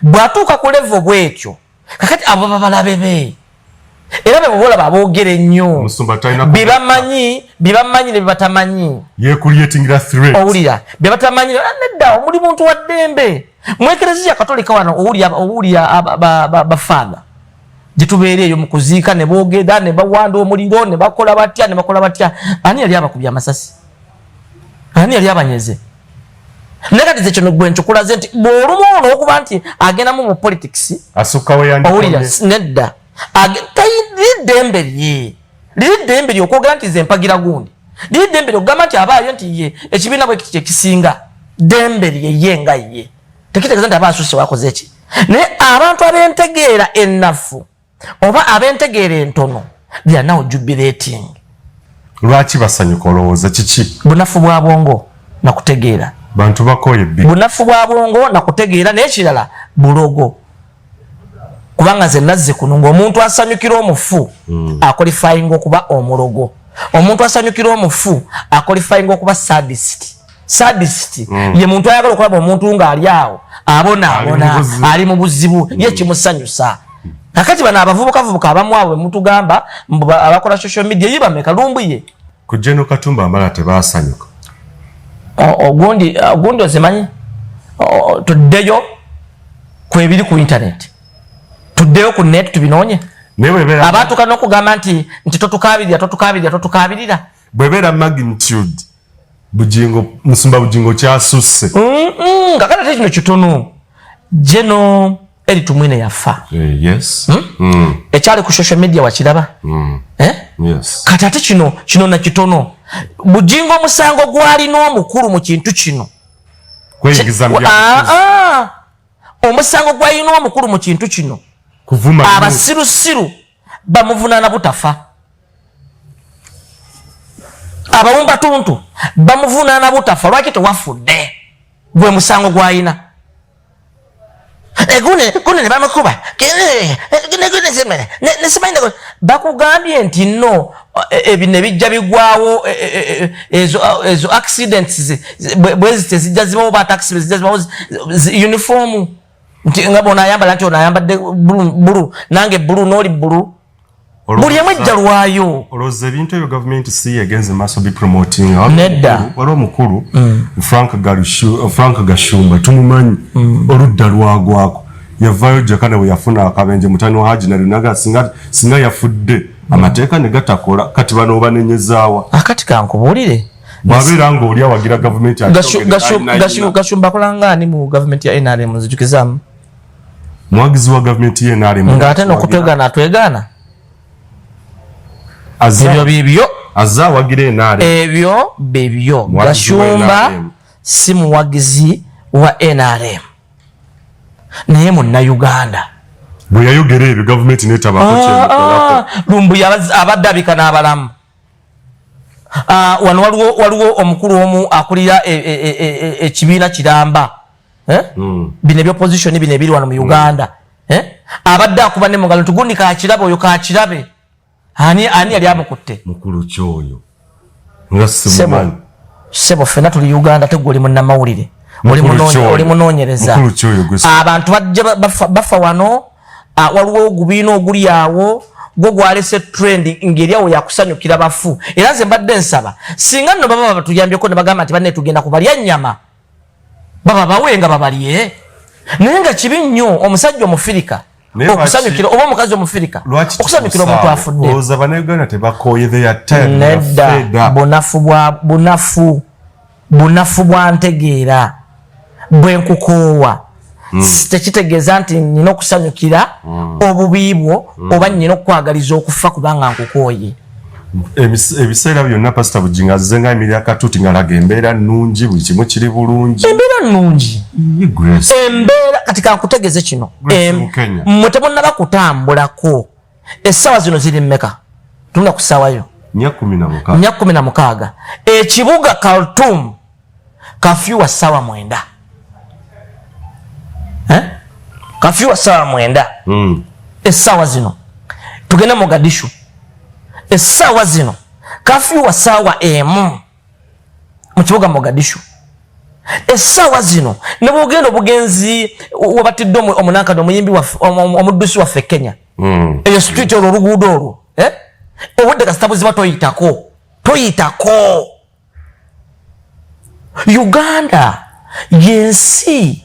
Bw'atuuka ku level bwetyo, kakati abo babalabe be era be bobolaba aboogera ennyo byebamanyi ne bebatamanyi. Owulira byebatamanyi? Nedda, omuli muntu wa ddembe. Mu Ekereziya Katolika wano owulira bafaather gyetubeera eyo mu kuziika ne boogera ne bawanda omuliro ne bakola batya ne bakola batya. Ani yali abakubye amasasi? Ani yali abanyeze? Naye kati ze kino gwe nkikulaze nti bw'olumu olwokuba nti agendamu mu politics, owulira? Nedda, liri ddembe lye, liri ddembe lye okwogera nti ze mpagira gundi, liri ddembe lye okugamba nti abaayo nti ye ekibiina bwe kiti kyekisinga. Ddembe lye ye nga ye, tekitegeeza nti aba asusse wakoze eki. Naye abantu ab'entegeera ennafu oba ab'entegeera entono, they are now jubilating. Lwaki basanyuka? Olowooza kiki? Bunafu bwa bwongo nakutegeera. Bantu bakoye bbi. Bunafu bwa bwongo nakutegeera. Naye kirala bulogo, kubanga nze nazze kuno ng'omuntu asanyukira omufu aqualifyinga okuba omulogo, omuntu asanyukira omufu aqualifyinga okuba sadist. Sadist ye muntu ayagala okulaba omuntu ng'ali awo abonaabona, ali mu buzibu, ye kimusanyusa. Kakati bano abavubukavubuka abamu abo bemutugamba abakola social media, ye bameka Lumbuye? Ku General Katumba Wamala tebasanyuka. Ogundi ogundi ozimanyi, tuddeyo ku ebiri ku internet, tuddeyo ku net tubinoonye. Abatuuka n'okugamba nti totukabirira, totukabirira, totukabirira. Bwebeera magnitude, Bugingo, musumba Bugingo kyasusse. Kakati ate kino kitono. General Elly Tumwine yafa. Yes. Ekyali ku social media wakiraba? Eh? Yes. Kati ate kino na kitono. Bugingo omusango gwalina omukulu mu kintu kino, Kweyingiza mu Ah, ah. Omusango gwalina omukulu mu kintu kino, kuvuma. Abasirusiru bamuvunaana butafa, abawumbatuntu bamuvunaana butafa. Lwaki tewafudde? Gwe musango gwalina. Gune gune ne bamukuba, bakugambye nti no, ebino ebijja bigwawo, ezo accidents bwezi tezijja zibawo, ba taxi zijja zibawo, uniform nti nga bona ayambala nti ono ayambadde blue, nange blue, n'oli blue, buli emu ejja lwayo. Olowooza ebintu ebyo gavumenti si yegenze maaso bipromoting? Nedda. Waliwo omukulu Frank Gashumba, tumumanyi, oludda lwagwako yavaayo Jakana bwe yafuna akabenje, mutani wa Haji Nalunaga, singa yafudde amateeka ne gatakola, kati bano obanenyezaawa? Akati kankubuulire. Bwabeera ng'oli awagira gavumenti. Gashumba akola ani mu gavumenti ya NRM? Nzijukizaamu. Muwagizi wa gavumenti ya NRM. Ng'ate n'okutwegaana atwegaana. Ebyo bibyo. Azze awagira NRM. Ebyo bibyo. Gashumba si muwagizi wa NRM, naye munnayuganda. Bwe yayogera ebyo, gavumenti netabako kyemukolako. Lumbuye abadde abika n'abalamu. Wano waliwo omukulu omu akulira ekibiina kiramba, eh? Bino ebyopposition bino ebiri wano mu Uganda, eh? Abadde akuba ne mugalo nti gundi kakirabe, oyo kakirabe. Ani ani yali amukutte? Mukulu kyoyo nga simumanyi. Sebo, ffenna tuli Uganda, tegwe oli munnamawulire, oli munoonyereza. Abantu bajja bafa wano. Waliwo ogubiina oguli awo gwo gwalese trend ngeri awo yakusanyukira bafu. Era nze mbadde nsaba singa nno baba batuyambyeko ne bagamba nti banne tugenda kubalya nnyama, baba bawe nga babalye, naye nga kibi nnyo omusajja omufirika okusanyukira, oba omukazi omufirika okusanyukira omuntu afudde. Nedda, bunafu bwa bunafu, bunafu bwa ntegeera bwe nkukoowa. Tekitegeeza nti nina okusanyukira obubi bwo oba nina okukwagaliza okufa kubanga nkukooye. Ebiseera byonna Pasita Bugingo azze nga emirya katuuti ngalaga embeera nnungi, buli kimu kiri bulungi. Embeera nnungi, embeera. Kati kankutegeeze kino, mmwe temunnaba kutambulako. Essaawa zino ziri mmeka? Tunda ku ssaawayo. 4:16. 4:16. Ekibuga Khartoum kafyu wa ssaawa 9, eh? Kafyu wa ssaawa 9. Essaawa zino tugende Mogadishu, essaawa zino kafyu wa ssaawa 1 mu kibuga Mogadishu. Essaawa zino ne bwogenda obugenzi webatidde omunankani, omuyimbi waffe, omuddusi waffe Kenya, eyo street, olwo oluguudo olwo, eh? Obudde kasita buziba toyitako, toyitako. Uganda yensi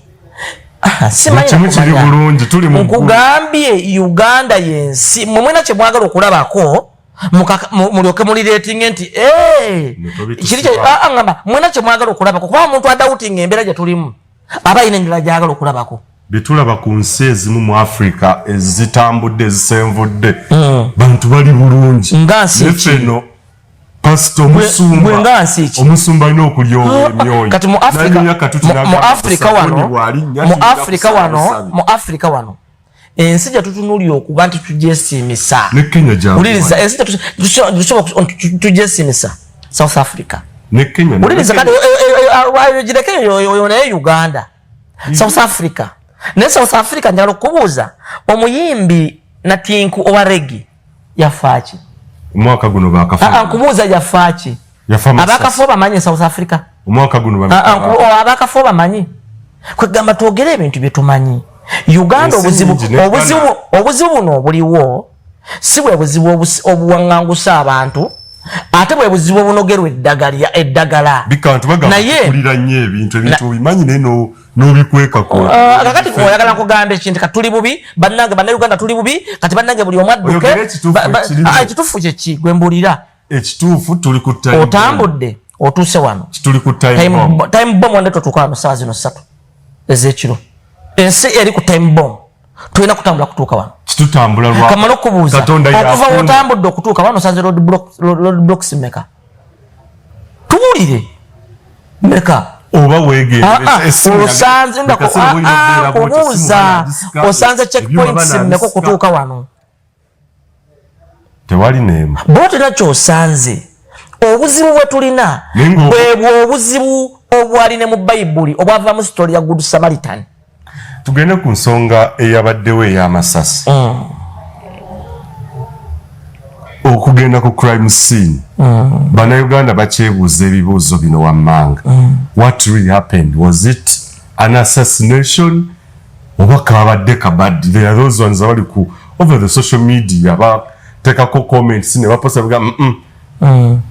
nkugambye, Uganda yensi mwe mwena kyemwagala okulabako mulyoke muliretinge nti ngamba mwena kyemwagala okulabako, kuba omuntu adoubtinga embeera gye tulimu aba ayina endala gyagala okulabako. Byetulaba ku nsi ezimu mu Africa ezitambudde, ezisenvudde, bantu bali bulungi. Nga nsi ki? Neffe pasita omusumba Gwe nga nsi ki? Omusumba alina okulyowa emyoyo. Kati mu Africa N'anyonya katuti mu n'agamba Africa sabuni wano bw'alinnya mu tulina Africa wano kusaba. Mu Africa wano ensi gye tutunuulira okuba nti tugyesiimisa, Ne Kenya gya wuliriza, ensi gye tusobola tugyesiimisa, South Africa. Ne Kenya. Wuliriza, kati gireke oyo, naye Uganda, South Africa, naye South Africa njagala okukubuuza, omuyimbi Natinku owa reggae yafaaki? Omwaka guno bakafa. Nkubuuza, yafaaki? Abakafa obamanyi e South Africa? Omwaka guno. Ah, ah, abakafa obamanyi? Kwegamba twogere ebintu byetumanyi. Uganda, obuzibu buno obuliwo si bwe buzibu obuwaŋŋangusa abantu, ate bwe buzibu obunogerwa eddagala. Naye nnyo ebintu obimanyi, naye n'obikwekako. Ah, kakati oyagala nkugamba ekintu, kati tuli bubi bannange, Bannayuganda tuli bubi. Kati bannange, buli omu adduke. Ekituufu kyeki gwe mbuulira? Ekituufu tuli ku Otambudde otuuse wano. Tuli ku time bomb. Wande totuuka wano saawa zino 3 ez'ekiro, ensi eri ku time bomb, tulina kutambula kutuuka wano. Kitutambula. Kamala okubuuza, okuva wotambudde okutuuka wano osanze road blocks meka? Tubuulire meka. Oba wegendereza. Osanze, kubuuza, osanze checkpoints meka okutuuka wano? Tewali neemu. Bo tolina kyosanze. Obuzibu bwe tulina bwebwo obuzibu obwali ne mu Bayibuli, obwavamu story ya Good Samaritan. Tugende ku nsonga eyabaddewo ey'amasasi. Okugenda ku crime scene, Bannayuganda bakyebuuza ebibuuzo bino wammanga: What really happened? Was it an assassination oba kabadde kabaddi? There are those ones abali ku over the social media bateekako comments ne baposta biga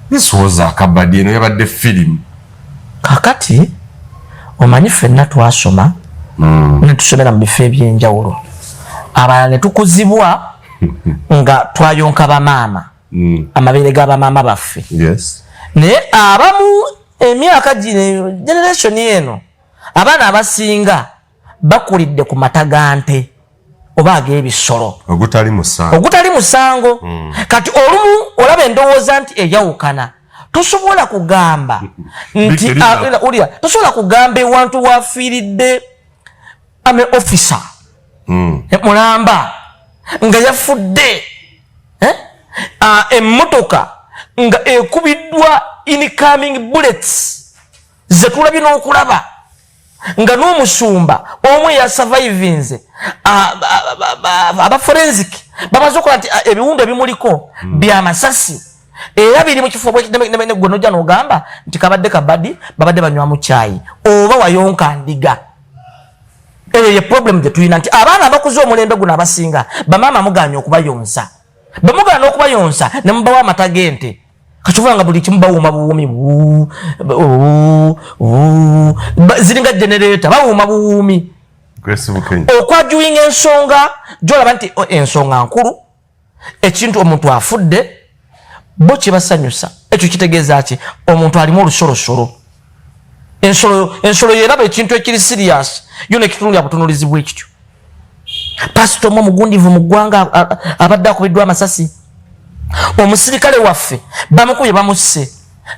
This was akabaddi, eno yabadde firimu. Kakati omanyi ffenna twasoma ne tusomera mu bifo ebyenjawulo, abalala ne tukuzibwa nga twayonka bamaama amabeere ga bamaama baffe. Naye abamu emyaka gino, generation eno, abaana abasinga bakulidde ku mata ga nte oba ag'ebisolo. Ogutali musango. Ogutali musango. Kati olumu olaba endowooza nti eyawukana. Tosobola kugamba nti ulira, tosobola kugamba ewantu wafiiridde army officer mulamba nga yafudde, eh? Emmotoka nga ekubiddwa incoming bullets zetulabye n'okulaba nga n'omusumba omu eyasurvivinze, aba forensic bamaze okukola nti ebiwundu ebimuliko byamasasi era biri mu kifo. Gwe nojja n'ogamba nti kabadde kabadi, babadde banywamu kyayi oba wayonka ndiga. Eyo ye problem gye tulina, nti abaana abakuze omulembe guno abasinga bamaama muganya okubayonsa, bwemugaana okubayonsa ne mubawa amata g'ente, kakivuga nga buli kimu bawuuma buwuumi, ziringa generator, bawuuma buwuumi. Okwajuwinga ensonga gyolaba nti ensonga nkulu, ekintu omuntu afudde, bo kibasanyusa. Ekyo kitegeeza ki? Omuntu alimu olusolosolo, ensolo yeraba ekintu ekiri serious yo nekitunulya butunulizi bwe kityo. Pasito omu omugundivu mu ggwanga abadde akubiddwa amasasi, omusirikale waffe bamukubye bamusse,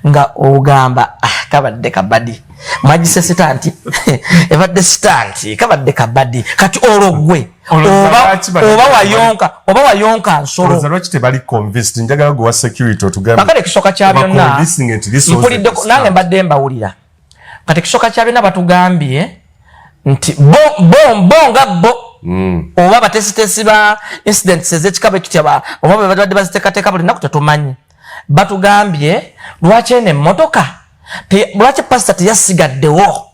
nga ogamba, ah, kabadde kabadi, mwagise stunt, ebadde stunt, kabadde kabadi. Kati olwo gwe oba wayonka nsolo. Lwaki tebali convinced? Njagala gwe wa security otugambe. Kakale ekisooka kya byonna, mpuliddeko nange, mbadde mbawulira. Kati ekisooka kya byonna, batugambye nti bo nga bo oba abatesitesi ba incidents ez'ekika bwe kitya, oba bwe babadde baziteekateeka buli nnaku, tetumanyi. Batugambye lwaki eno emmotoka, lwaki pasita teyasigaddewo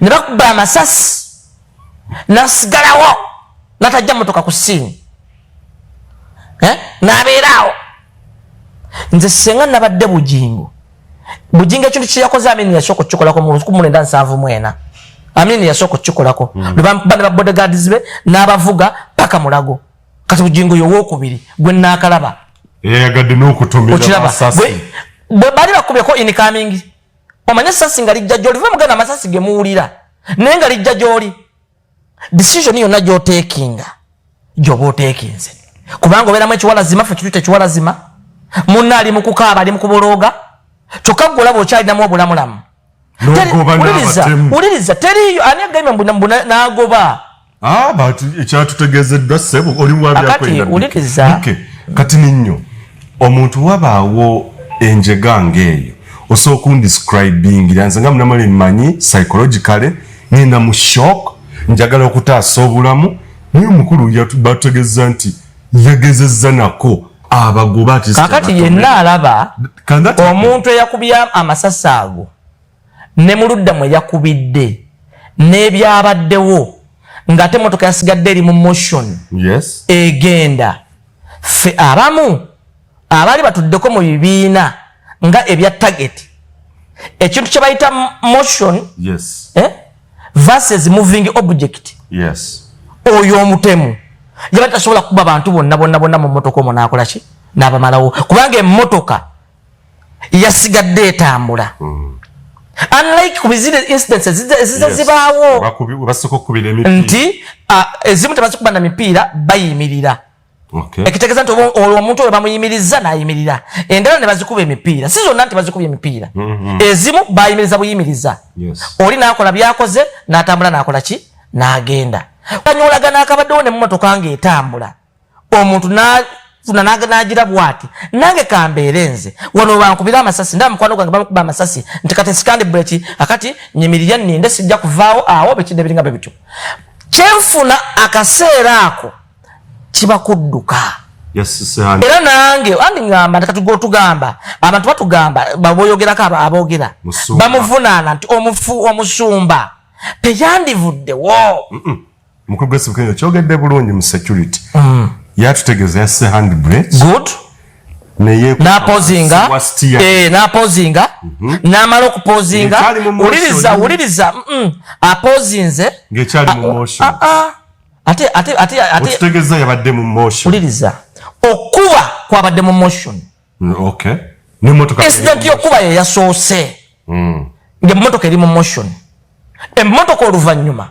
ne bakuba amasasi nasigalawo, natajja motoka ku scene, eh? Nabeeraawo. Nze senga nabadde Bugingo, Bugingo ekintu kyeyakoze, Amini yasooka okukikolako mu 1974. Amini yasooka okukikolako, lwebamukuba ne ba bodyguards be n'abavuga paka Mulago. Kati Bugingo yowokubiri gwe naakalaba. Eyayagadde n'okutomera. Okiraba bwe bali bakubyeko incoming, omanye esasi nga lijja gyoli, va muganda, amasasi gemuwulira naye nga lijja gyoli. Decision yonna gyoteekinga gyoba oteekinze, kubanga obeeramu ekiwalazima, fe kituyita ekiwalazima. Munna ali mu kukaaba, ali mu kubolooga, kyokka gwe olaba okyalinamu obulamulamu. N'ogoba Wuliriza, n'abatemu. Wuliriza, teriyo ani agambye mbu n'agoba? Ah, ekyatutegeezeddwa, ssebo, oli wa Kakati, byakwenda. wuliriza. Bike, kati ninnyo omuntu wabaawo enjega ng'eyo, osobola okundescribingira nze nga munamale mmanyi psychologically ngenda mu shock, njagala okutaasa obulamu, naye omukulu batutegeeza nti yagezezza nako. Abagoba. Kakati yenna alaba omuntu eyakubye amasasi ago ne mu ludda mwe yakubidde n'ebyabaddewo, ng'ate emotoka yasigadde eri mu motion egenda. Ffe abamu abaali batuddeko mu bibiina nga ebya target, ekintu kye bayita motion versus moving object, oyo omutemu yaba tasobola kuba bantu bonna bonna bonna mu mmotoka omwo n'akola ki, n'abamalawo, kubanga emmotoka yasigadde etambula, unlike ku bizire incidents ezize zibaawo. Basooka okukubira emipiira. Nti ezimu tebazikuba na mipiira, bayimirira. Ekitegeeza nti olwo omuntu oyo bamuyimiriza n'ayimirira. Endala ne bazikuba emipiira. Si zonna nti bazikubye emipiira, ezimu bayimiriza buyimiriza. Oli n'akola byakoze, n'atambula, n'akola ki, n'agenda. Kanyolagana akabaddewo nemmotoka ng'etambula, omuntu nafuna n'agira bwati, nange kambeere nze wano bankubira amasasi, ndaba mukwano gwange bamukuba amasasi, nti kati nsikande breki, akati nyimirira nninde, sijja kuvaawo awo. Bekidde biringa bwe bityo. Kyenfuna akaseera ako kiba kudduka. Era nange andi ŋŋamba nti kati gwe otugamba, abantu batugamba, baboyogerako, aboogera Musumba. Bamuvunaana nti omufu omusumba teyandivuddewo. Mukulu gwesibukenyo kyogedde bulungi mu security. Yatutegeeza yasse handbrake. Good. Napozinga. Napozinga, namala okupozinga. Ng'ekyali mu motion. Wuliriza, wuliriza, apozinze. Ng'ekyali mu motion. Ah, ah. Ate Okitegeeza yabadde mu motion. Wuliriza, okuba kwabadde mu motion. Okay, n'emmotoka. Incident y'okuba ye yasoose ng'emmotoka eri mu motion, emmotoka oluvannyuma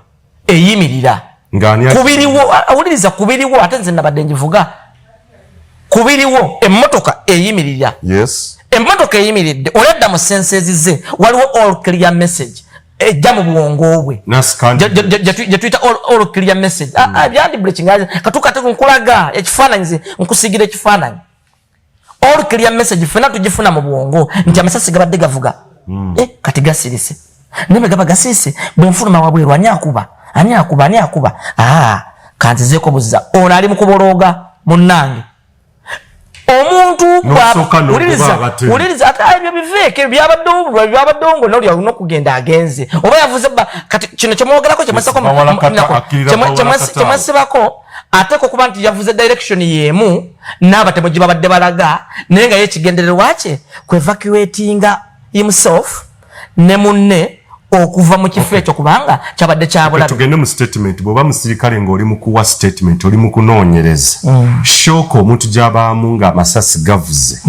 eyimirira. Ng'ani Kubiriwo, wuliriza, kubiriwo, ate nze nabadde ngivuga, kubiriwo emmotoka eyimirira. Emmotoka eyimiridde, oledda mu senses ze waliwo all clear message ejja mu bwongo bwe. Nasikandi. Gye tuyita all clear message. Ah, ah, byandi breaking katuuka, ate nkulaga ekifaananyi, nze nkusigira ekifaananyi. All clear message ffenna tugifuna mu bwongo nti amasasi gabadde gavuga. Kati gasirise, naye bwe gaba gasirise, bwe nfuluma wabweru, ani akuba, ani akuba, ani akuba? Ah, kanzizeeko buzza, ono ali mu kubolooga munnange. Omuntu N'osooka n'ogoba wuliriza, abatemu. Wuliriza, ate ebyo biveeko, ebyo byabaddewo, byabaddewo nga noli olina okugenda agenze oba yavuze ba. Kati kino kyemwogerako Bawalakata, akkirira bawalakata. Kyemwesibako ateeka okuba nti yavuze direction y'emu n'abatemu gye babadde balaga, naye nga ye ekigendererwa kye ku evacuatinga himself ne munne okuva mu kifo ekyo, kubanga kyabadde kyabulabe. Tugende mu statement. Bw'oba musirikale ng'oli mu kuwa statement, oli mu kunoonyereza, shock omuntu gy'abaamu ng'amasasi gavuze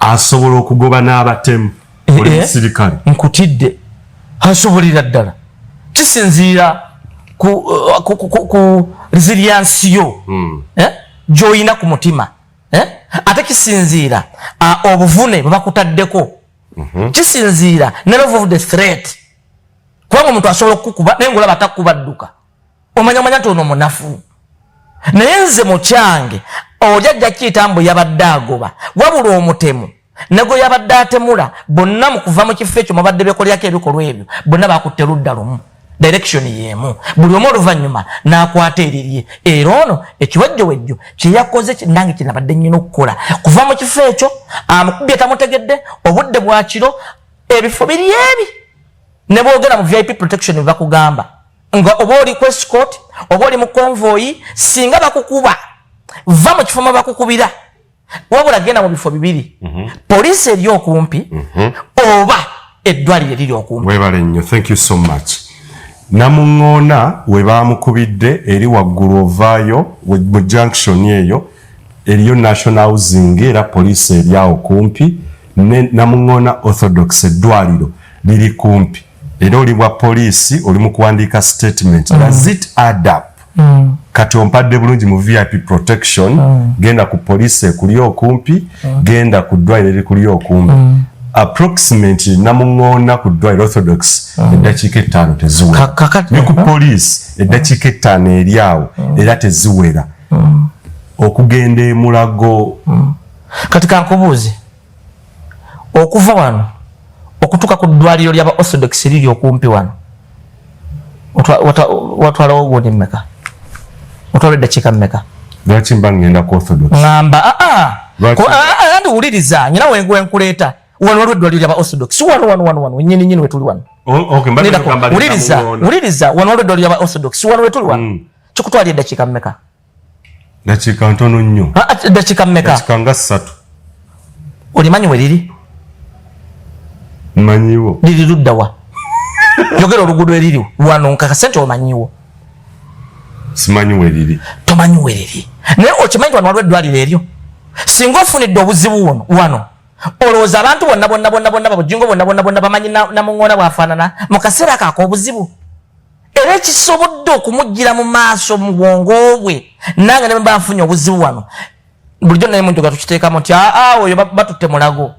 asobola okugoba n'abatemu, oli musirikale? Nkutidde, asobolera ddala. Kisinziira ku resilience yo, eh? Gy'olina ku mutima, eh? Ate kisinziira obuvune bwe bakutaddeko, kisinziira ne level of the threat, kubanga omuntu asobola okukukuba naye ngaolaba atakuba dduka, omanya omanya nti ono munafu. Naye nze mukyange oli ajja kiyita mbu yabadde agoba, wabula omutemu ne gwe yabadde atemula bonna mu kuva mu kifo ekyo mubadde bekolerako ebikolwa ebyo, bonna bakutte ludda lumu, direction y'emu, buli omu oluvannyuma n'akwata erirye. Era ono ekiwejjowejjo kyeyakoze nange kyenabadde nnyina okukola, kuva mu kifo ekyo, amukubye tamutegedde, obudde bwa kiro, ebifo biri ebi ne bwogera mu VIP protection bakugamba nga oba oli ku escort oba oli mu convoy, singa bakukuba va mu kifo mwe bakukubira, wabula genda mu bifo bibiri, poliisi eri okumpi oba eddwaliro eriri okumpi. Webale nnyo, thank you so much. Namuŋŋoona we baamukubidde eri waggulu, ovaayo mu junction eyo eriyo National Housing, era poliisi eri awo kumpi ne Namuŋŋoona Orthodox, eddwaliro liri kumpi, era oli bwa poliisi, oli mu kuwandiika statement. Does it add up? Kati ompadde bulungi mu VIP protection, genda ku poliisi ekuli okumpi, genda ku ddwaliro erikuli okumpi. Approximately Namuŋŋoona ku ddwaliro Orthodox eddakiika 5 teziwera. Ne ku poliisi eddakiika 5 eri awo era teziwera okugenda emulago. Kati kankubuuze, okuva wano okutuuka ku ddwaliro lyaba Orthodox eriri okumpi wano, watwalawo gundi mmeka? Otwala eddakiika mmeka? Lwaki mba ngenda ku Orthodox? Ŋŋamba aa. Anti wuliriza, nyina wenkuleeta wano waliwo eddwaliro lyaba Orthodox wano wano wano wano nyini nyini wetuli wano. Wuliriza, wuliriza, wano waliwo eddwaliro lyaba Orthodox wano wetuli wano. Kikutwalira eddakiika mmeka? Dakiika ntono nnyo. Dakiika mmeka? Dakiika nga 3. Olimanyi we liri? Mmanyiwo. Liri ludda wa? Yogera oluguudo eriri wano nkakase nti omanyiwo. Simanyi we liri. Tomanyi we liri. Naye okimanyi wano waliwo eddwaliro eryo. Singa ofunidde obuzibu wano wano, olowooza abantu bonna bonna bonna bonna babujingo bonna bonna bonna bamanyi Namuŋŋoona bw'afaanana mu kaseera ako ak'obuzibu. Era ekisobodde okumuggyira mu maaso mu bwongo bwe, nange ne bwe mba nfunye obuzibu wano, bulijjo naye muntu gatukiteekamu nti aa oyo batutte Mulago.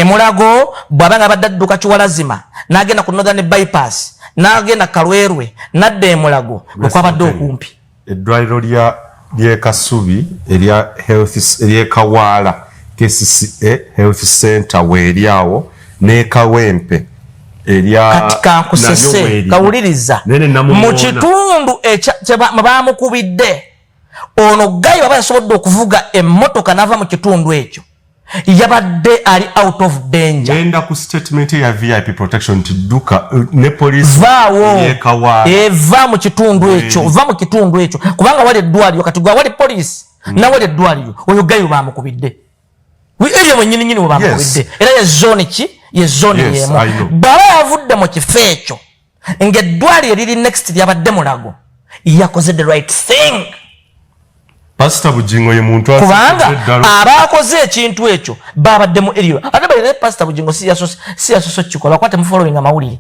Mulago bw'aba nga abadde adduka Kiwalazima n'agenda ku Northern Bypass n'agenda Kalwerwe n'adda e Mulago bwe kwabadde okumpi. Eddwaliro ly'e Kasubi erya health ery'e Kawaala KCCA Health Center weeri awo n'e Kawempe erya kati kankusese kawuliriza mu kitundu bamukubidde ono gayi baba yasobodde okuvuga emmotoka n'ava mu kitundu ekyo yabadde ali out of danger. Ngenda ku statement ya VIP protection nti dduka ne police vaawo eva mu kitundu ekyo, va mu kitundu ekyo kubanga wali eddwaliro kati gwe wali police nawali eddwaliro oyo gayi bamukubidde eryo mwennyini nyini we bamukubidde era ye zone ki ye zone yemu baba yavudde mu kifo ekyo ng'eddwaliro liri next lyabadde Mulago yakoze the right thing. Pastor Bujingo ye muntu kubanga abakoze ekintu ekyo babadde mu area ate balina Pastor Bujingo si yasoose kikola kwate mu following amawulire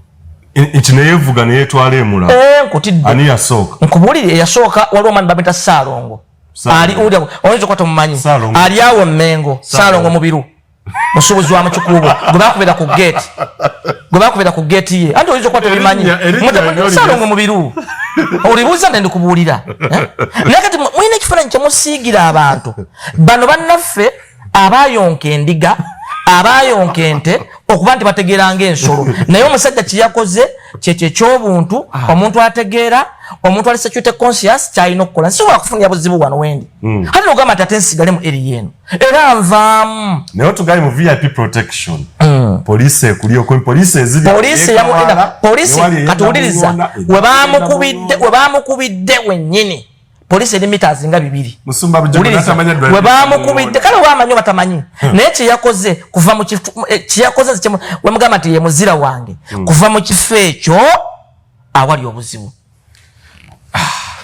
nti neyevuga neyetwala emula nkutidde ani yasooka nkubuulire eyasooka waliwo omwami bamuyita Ssaalongo ali ulya oyinza okuba tomumanyi ali awo Mmengo Ssaalongo Mubiru musuubuzi wa mukikuubo gwe bakubira ku gate gwe bakubira ku gate ye anti oyinza okuba tobimanyi Ssaalongo Mubiru olibuuza nde ndikubuulira naye kati mulina ekifaananyi kye musiigira abantu bano bannaffe abayonka endiga abayonka ente okuba nti bategeera ng'ensolo naye omusajja kye yakoze kyekyo eky'obuntu omuntu ategeera omuntu ali security conscious kyalina okukola nsobola kufunira buzibu wano wendi ate nogamba nti ate nsigale mu area eno era nvaamu naye otugaye mu VIP protection poliisi ekuli okwe poliisi eziri poliisi poliisi katuwuliriza we bamukubidde wennyini poliisi eri meters nga 2 we bamukubidde kale wamanyi batamanyi naye kyeyakoze kuva mu kyeyakoze wemugamba nti ye muzira wange kuva mu kifo ekyo awali obuzibu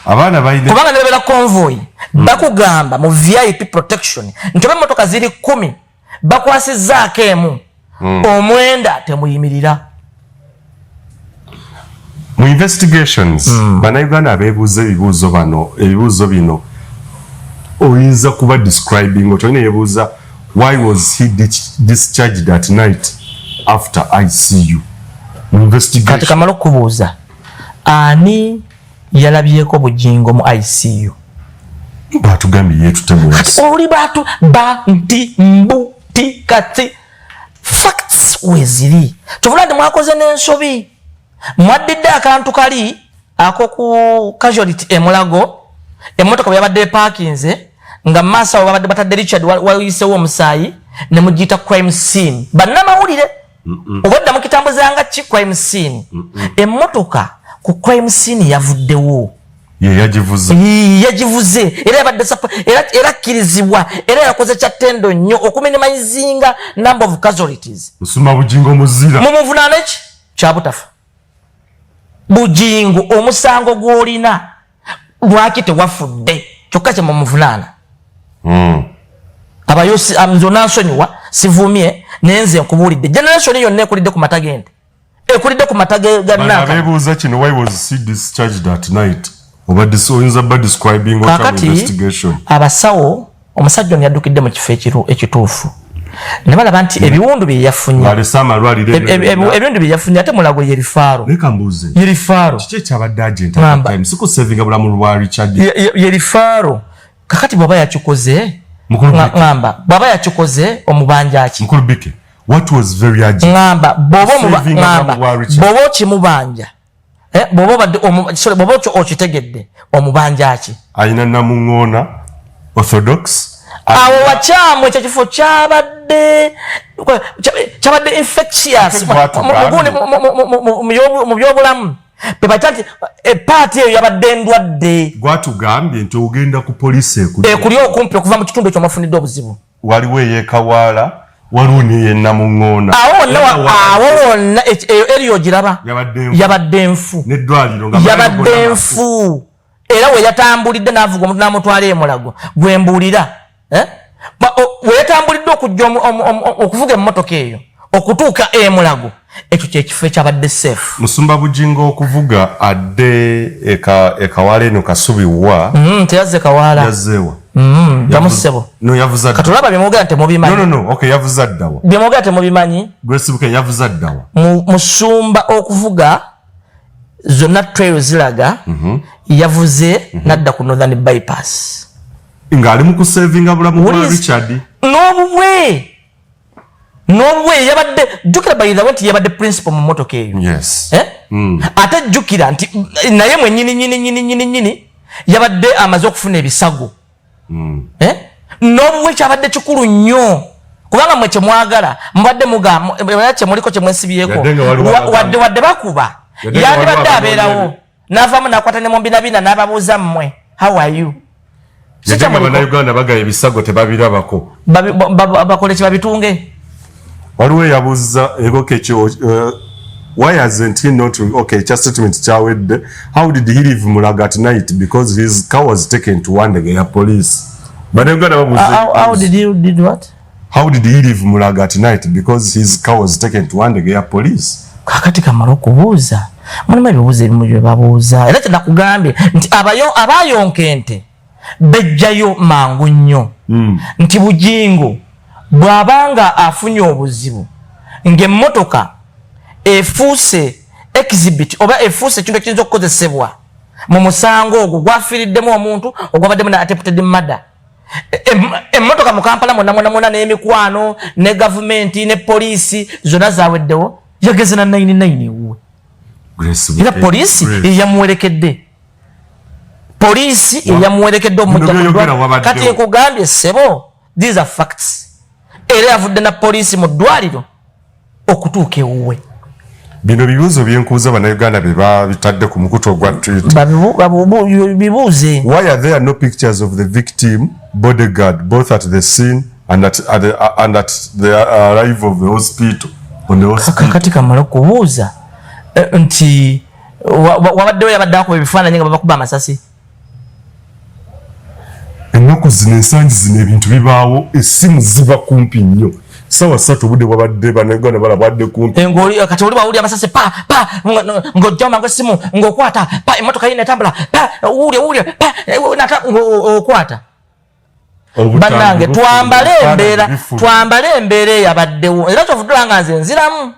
abaana balina kubanga ne babeera convoy bakugamba mu VIP protection nti oba emmotoka ziri 10 bakwasizzaako emu 9 temuyimirira. Mu investigations bannayuganda abeebuuza ebibuuzo bano ebibuuzo bino oyinza kuba describing otolina yebuuza why was he discharged at night after ICU investigation. Kati kamala okubuuza ani yalabyeko Bujingo mu ICU? Batugambye yeetutemu oli batu ba nti mbu ti kati facts weziri tuvula nti mwakoze n'ensobi mwaddidde akantu kali ako ku casualty emulago emmotoka bwe yabadde eparkinze nga maaso awo babadde batadde Richard wayisewo omusaayi ne mugiyita crime scene bannamawulire obwedda mukitambuzanga ki crime scene emmotoka ku crime scene yavuddewo yagivuze era yabadde era akkirizibwa era yakoze kya ttendo nnyo okuminimizinga number of casualties. Musumba Bujingo muzira mumuvunaana ki kyabutafa Bujingo omusango gw'olina lwaki tewafudde kyokka kye mumuvunaana. Abayosi nze onansonyiwa sivumye naye nze nkubuulidde generation yonna ekulidde ku mata g'ente ekulidde ku mata ga Nanka. Abeebuuza kino why was he discharged at night oba oyinza ba describing what investigation. Abasawo omusajja ono yaddukidde mu kifo ekituufu ne balaba nti ebiwundu bye yafunye ebiwundu bye yafunye ate Mulago ye rifaaro ye rifaaro kiki ekyabadde agent at the time sikusevinga bulamu lwa Richard ye rifaaro kakati bw'aba yakikoze ngamba bw'aba yakikoze omubanja ki Mukulu Bike what was very urgent ngamba bw'oba okimubanja bw'oba okitegedde omubanja ki alina Namuŋŋoona Orthodox Awo wakyamu, ekyo kifo kyabadde infectious mu byobulamu. Bebaita nti epaati eyo yabadde endwadde. Gwatugambye nti ogenda ku poliisi ekuli okumpi okuva mu kitundu ekyo mwafunidde obuzibu. Waliwo eyekawaala, waliwo neyenamuŋoona. Awo wonna eyo eri ogiraba yabadde enfu, yabadde enfu. Era we yatambulidde n'avuga omuntu n'amutwala emulago gwe mbuulira, eh? We yatambulidde okujja okuvuga emmotoka eyo okutuuka emulago, ekyo kyekifo ekyabadde safe. Musumba Bugingo okuvuga adde ekawala eno Kasubiwa. Teyazze Kawaala. Yazzeewa? Tamusebo. No, yavuza. Katulaba byemwogera temubimanyi. No, no, no. Okay, yavuza ddawa? Byemwogera temubimanyi. Grace yavuza ddawa? Musumba okuvuga zonna trail zilaga yavuze nadda ku Northern Bypass. Ng'ali mu kusevinga bulamu bwa Richard. N'obubwe yabadde, jjukira by the way nti yabadde principal mu mmotoka eyo. Yes. Eh? Ate jjukira nti naye mwennyini nyini nyini nyini nyini yabadde amaze okufuna ebisago. Eh? N'obubwe kyabadde kikulu nnyo kubanga mwe kyemwagala mubadde mugamba kyemuliko kyemwesibyeko wadde bakuba yandibadde abeerawo n'avaamu n'akwata ne mumbinabina n'ababuuza, "Mmwe, how are you?" Bannayuganda bagaya ebisago tebabirabako. Bakole kibabitunge. Waliwo eyabuuza ekyo, why hasn't he not, okay, kya statement kyawedde. How did he leave Mulago at night because his car was taken to Wandegeya police? Bannayuganda babuuza. How did he did what? How did he leave Mulago at night because his car was taken to Wandegeya police? Kakati kamala okubuuza, mulimu ebibuuzo ebimu bye babuuza, era kyenakugambye nti abayonka ente bejjayo mangu nnyo nti Bugingo bw'abanga afunye obuzibu ng'emmotoka efuuse exhibit oba efuuse ekintu ekiyinza okukozesebwa mu musango ogwo gwafiiriddemu omuntu ogwabaddemu na attempted murder, emmotoka mu Kampala mwonna mwonna mwonna n'emikwano ne gavumenti ne poliisi zonna zaweddewo, yageze na 99 ewuwe. Era poliisi eyamuwerekedde, poliisi eyamuwerekedde omujja. Kati nkugambye ssebo, these are facts. Era yavudde na poliisi mu ddwaliro okutuuka ewuwe. Bino bibuuzo byenkuuza Bannayuganda bye babitadde ku mukutu ogwa Twitter. Bibuuze. Why are there no pictures of the victim bodyguard both at the scene and at the arrival of the hospital, on the hospital? Kakati kamala okubuuza nti wabaddewo yabadde akuba ebifaananyi nga babakuba amasasi. Ennaku zino, ensangi zino, ebintu bibaawo, essimu ziba kumpi nnyo. 3:00 obudde bwabadde Bannayuganda balabwadde kumpi. Kati oli bawulira amasasi pa pa, ng'ojjawo mangu essimu ng'okwata pa, emmotoka yina etambula pa, wulya wulya pa, okwata. Bannange, twambale embeera, twambale embeera eyabaddewo. Era kyovudula nga nze nziramu.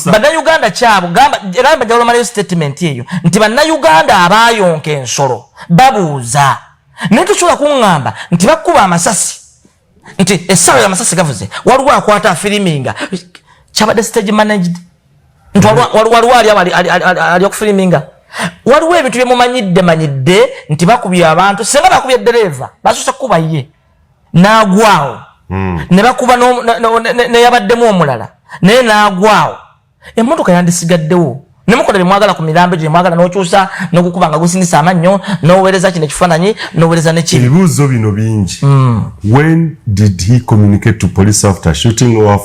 Bannayuganda kyabo gamba, era mbajawulo malayo statement eyo nti Bannayuganda abayonka ensolo babuuza, naye tosobola kuŋŋamba nti bakuba amasasi nti essaawa amasasi gavuze waliwo akwata afiriminga. Kyabadde stage managed nti waliwo ali okufiriminga. Waliwo ebintu byemumanyidde manyidde nti bakubye abantu, singa bakubye dereeva basoose kukuba ye n'agwawo, ne bakuba neyabaddemu omulala naye n'agwawo, emmotoka yandisigaddewo nemukola byemwagala ku mirambo egyo gyemwagala, n'okyusa n'ogukuba nga gusindisa amannyo, n'oweereza kino ekifaananyi, n'oweereza nekiri. Ebibuuzo bino bingi. When did he communicate to police, after shooting or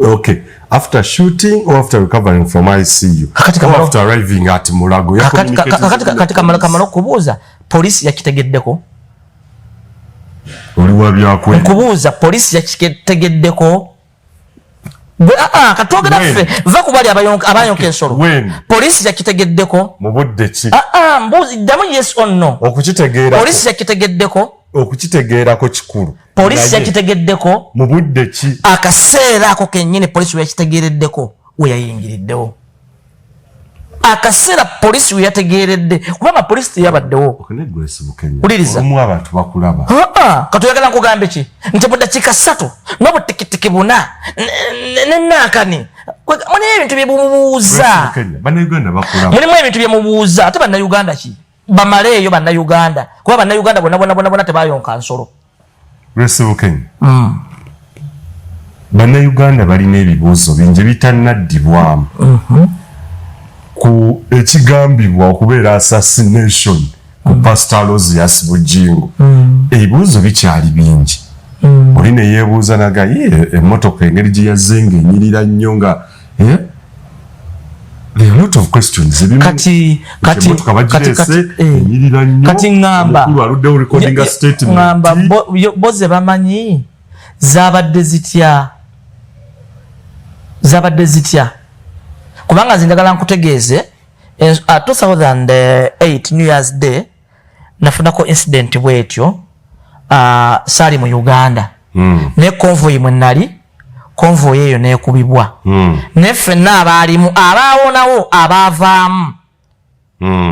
okay, after shooting or after recovering from ICU or after arriving at Mulago? Kakati kamala okubuuza, poliisi yakitegeddeko? Oli wa byakwerinda. Nkubuuza, poliisi yakitegeddeko? Katwogera ffe va ku bali abayonka ensolo. Poliisi yakitegeddeko? Mu budde ki? Mbuuzi, ddamu yes or no. Okukitegeerako. Poliisi yakitegeddeko? Okukitegeerako kikulu. Poliisi yakitegeddeko? Mu budde ki? Akaseera ako kennyini poliisi weyakitegeereddeko weyayingiriddewo, akaseera poliisi weyategeeredde, kubanga poliisi teyabaddewo. Wuliriza. Olumu abantu bakulaba. Katuyagala nkugambe ki nti mu dakiika 3 n'obutikitiki 4 nenaakani mulimu ebintu byemubuuza. Bannayuganda bakulaba. Mulimu ebintu byemubuuza, ate Bannayuganda ki? Bamaleeyo Bannayuganda, kuba Bannayuganda bonna bonna bonna bonna tebayonka nsolo. Lwesibukenya Bannayuganda balina ebibuuzo bingi ebitannaddibwamu ku ekigambibwa okubeera assassination ku Pastor Aloysius Bujingo. Ebibuuzo bikyali bingi. Oli ne yeebuuza naga ye emmotoka engeri gye yazze ng'enyirira nnyo nga eh? There are a lot of questions. Ebimu Kati emmotoka bagireese enyirira nnyo. Kati ŋŋamba omukulu aluddewo recording a statement. Ŋŋamba bo ze bamanyi zabadde zitya, zabadde zitya, kubanga nze njagala nkutegeeze, 2008 New Year's Day nafunako incident bwetyo. Saali mu Uganda, ne convoy mwe nali, convoy eyo nekubibwa, ne ffenna abaalimu abaawonawo, abaavaamu,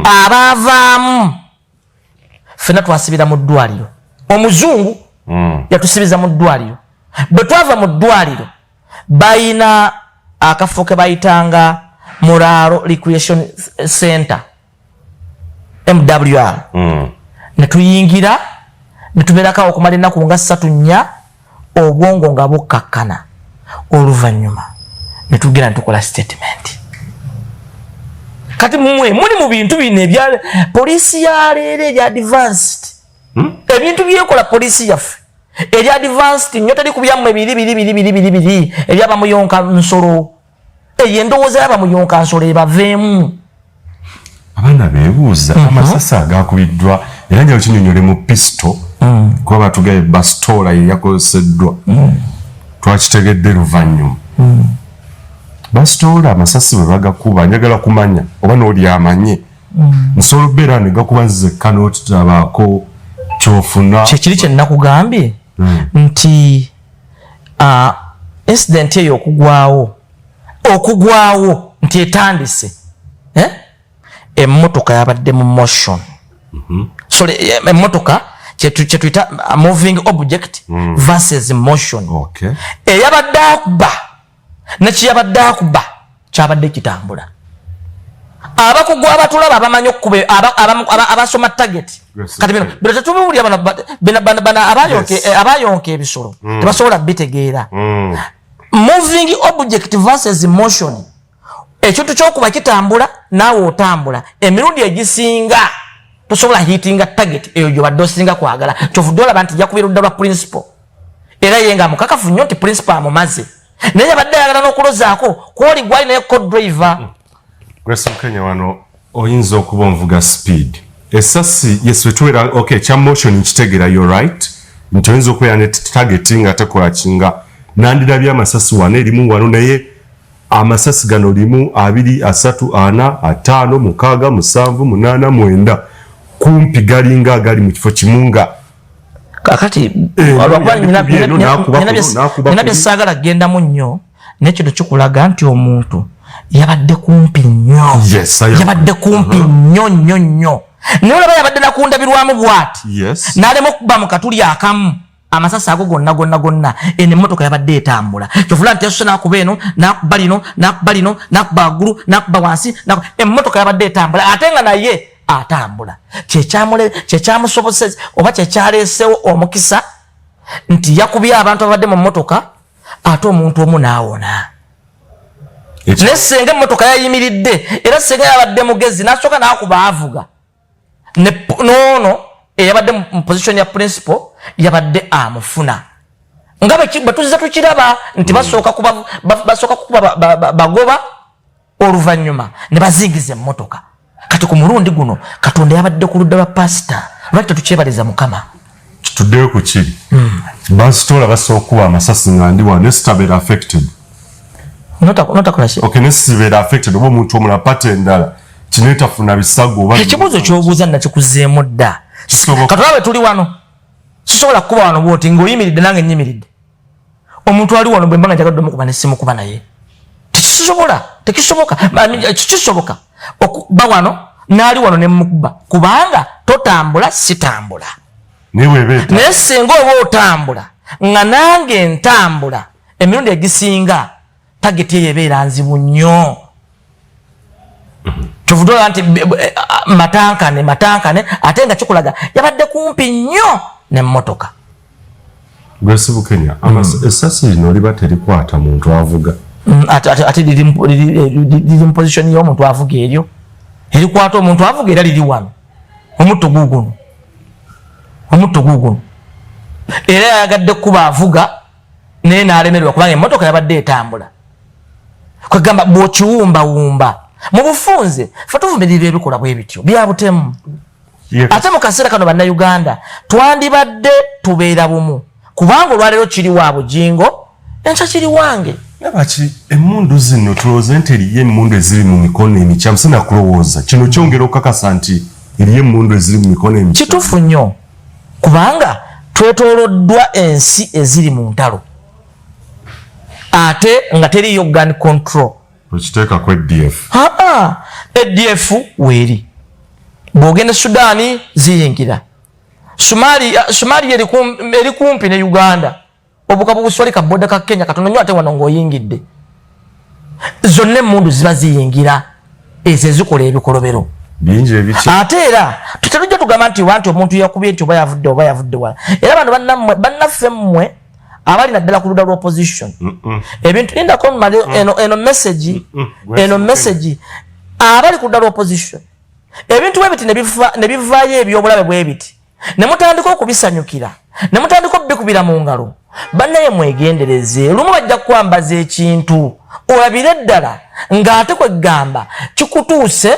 abaavaamu ffenna twasibira mu ddwaliro. Omuzungu yatusibiza mu ddwaliro. Bwe twava mu ddwaliro, bayina akafo ke bayitanga Muraaro Recreation Center, MWR, ne tuyingira ne tubeerako okumala ennaku nga 3, 4, obwongo nga bukkakkana. Oluvannyuma ne tugenda ne tukola statement. Kati mmwe muli mu bintu bino ebya poliisi ya leero ebya advanced, ebintu byekola poliisi yaffe eri advanced nnyo, teri kubyammwe biri biri biri biri biri biri ebyabamuyonka nsolo. Eyo endowooza y'abamuyonka nsolo ebaveemu. Abaana beebuuza amasasi agakubiddwa, era njala kinyonyole mu pisto, kuba batugaye basitoola ye yakozeseddwa. Twakitegedde luvannyuma basitoola. Amasasi bwe bagakuba, njagala kumanya oba n'oli amanye, nsobola okubeera ne gakuba nzekka n'otutabaako kyofuna? Kyekiri kye nakugambye nti incident eyo okugwawo nti etandise, eh? Emmotoka yabadde mu motion. Sorry, emmotoka kyetuyita moving object versus motion. Eyabadde akuba nekiyabadde akuba kyabadde kitambula. Abakugu abatulaba abamanyi okukuba, abasoma target. Kati bino tetubiwulira. Bano abayonka ebisolo tebasobola bitegeera. Moving object versus motion, ekintu kyokuba kitambula naawe otambula, emirundi egisinga tosobola hittinga target eyo gyobadde osinga kwagala. Kyovudde olaba nti jakubira ludda lwa principal, era ye nga mukakafu nnyo nti principal amumaze, naye yabadde ayagala n'okulozaako kwoli gwali naye co-driver. Grace Mukenya, wano oyinza okuba onvuga speed, esasi. Yes, wetubeera okay, kya motion nkitegeera, you're right, nti oyinza okubeera ne target nga tekola kinga nandirabye amasasi wano erimu wano, naye amasasi gano 1, 2, 3, 4, 5, 6, 7, 8, 9, kumpi galinga agali mu kifo kimu nga Kakati olwakuba nina byesaagala kugendamu nnyo, naye kino kikulaga nti omuntu yabadde kumpi nnyo. Yabadde kumpi nnyo nnyo nnyo, naye olaba yabadde nakundabirwamu bwati, n'alema okuba mu katuli akamu amasasi ago gonna gonna gonna. Eno emmotoka yabadde etambula, kyovula nti yasuse nakuba eno, nakuba lino, nakuba lino, nakuba waggulu, nakuba wansi. Emmotoka yabadde etambula ate nga naye atambula. Kyekyamusobose oba kyekyaleesewo omukisa nti yakubye abantu abadde mu mmotoka, ate omuntu omu n'awona. Naye senga emmotoka yayimiridde, era senga yabadde mugezi n'asooka n'akuba avuga noono eyabadde mu position ya principal yabadde amufuna, nga bwe tuzza tukiraba nti basooka kukuba bagoba, oluvannyuma ne bazingiza emmotoka. Kati ku mulundi guno Katonda yabadde ku ludda lwa pasita. Lwaki tetukyebaliza Mukama? Tuddeyo ku kiri, basitoola basobola okukuba amasasi nga ndi wano nesitabeera affected? Notakola ki? Okay, nesibeera affected oba omuntu omulala pate endala kinetafuna bisago oba? Ekibuuzo kyobuuza nakikuzeemu dda. Kisoboka. Katulabe, tuli wano, sisobola kukuba wano bwoti ng'oyimiridde nange nyimiridde. Omuntu ali wano bwe mba nga njagadde omukuba ne simukuba naye tekisobola, tekisoboka. I mean, kisoboka okuba wano n'ali wano ne mukuba, kubanga totambula, sitambula. Naye bweba Naye singa oba otambula nga nange ntambula, emirundi egisinga target eyo ebeera nzibu nnyo. Kyetuvudde nti matankane matankane, ate nga kikulaga yabadde kumpi nnyo n'emmotoka. Grace Bukenya, essasi lino liba terikwata muntu avuga. Ate liri mu position y'omuntu avuga, eryo erikwata omuntu avuga, era liri wano, omutto guuguno, omutto guuguno. Era yayagadde kuba avuga naye n'alemererwa kubanga emmotoka yabadde etambula. Kwegamba bw'okiwumbawumba mu bufunze, fe tuvumirira ebikolwa bwe bityo bya butemu. Ate mu kaseera kano Bannayuganda twandibadde tubeera bumu, kubanga olwaleero kiri wa Bugingo, enkya kiri wange. Nabaki emmundu zino, tulowooze nti eriyo emmundu eziri mu mikono emikyamu? Sinakulowooza kino kyongera okukakasa nti eriyo emmundu eziri mu mikono emikyamu. Kituufu nnyo, kubanga twetooloddwa ensi eziri mu ntalo ate nga teriyo gun control. Okiteekako ADF. Aa, ADF weeri, bw'ogenda Sudaani ziyingira, Somalia eri kumpi ne Uganda, obuka buswali ka border ka Kenya katono nnyo, ate wano ng'oyingidde zonna emmundu ziba ziyingira, ezo ezikola ebikolobero. Bingi ebiki. Ate era tetujja tugamba nti oba nti omuntu yakubye nti oba yavudde wala. Era bano bannammwe, bannaffe mmwe abali naddala ku ludda lwa opposition, ebintu lindako mmale eno message. Eno message, abali ku ludda lwa opposition, ebintu bwe biti ne bivaayo ebyobulabe bwe biti ne mutandika okubisanyukira, ne mutandika okubikubira mu ngalo, bannaye mwegendereze. Lumu bajja kukwambaza ekintu olabire ddala ng'ate kwegamba kikutuuse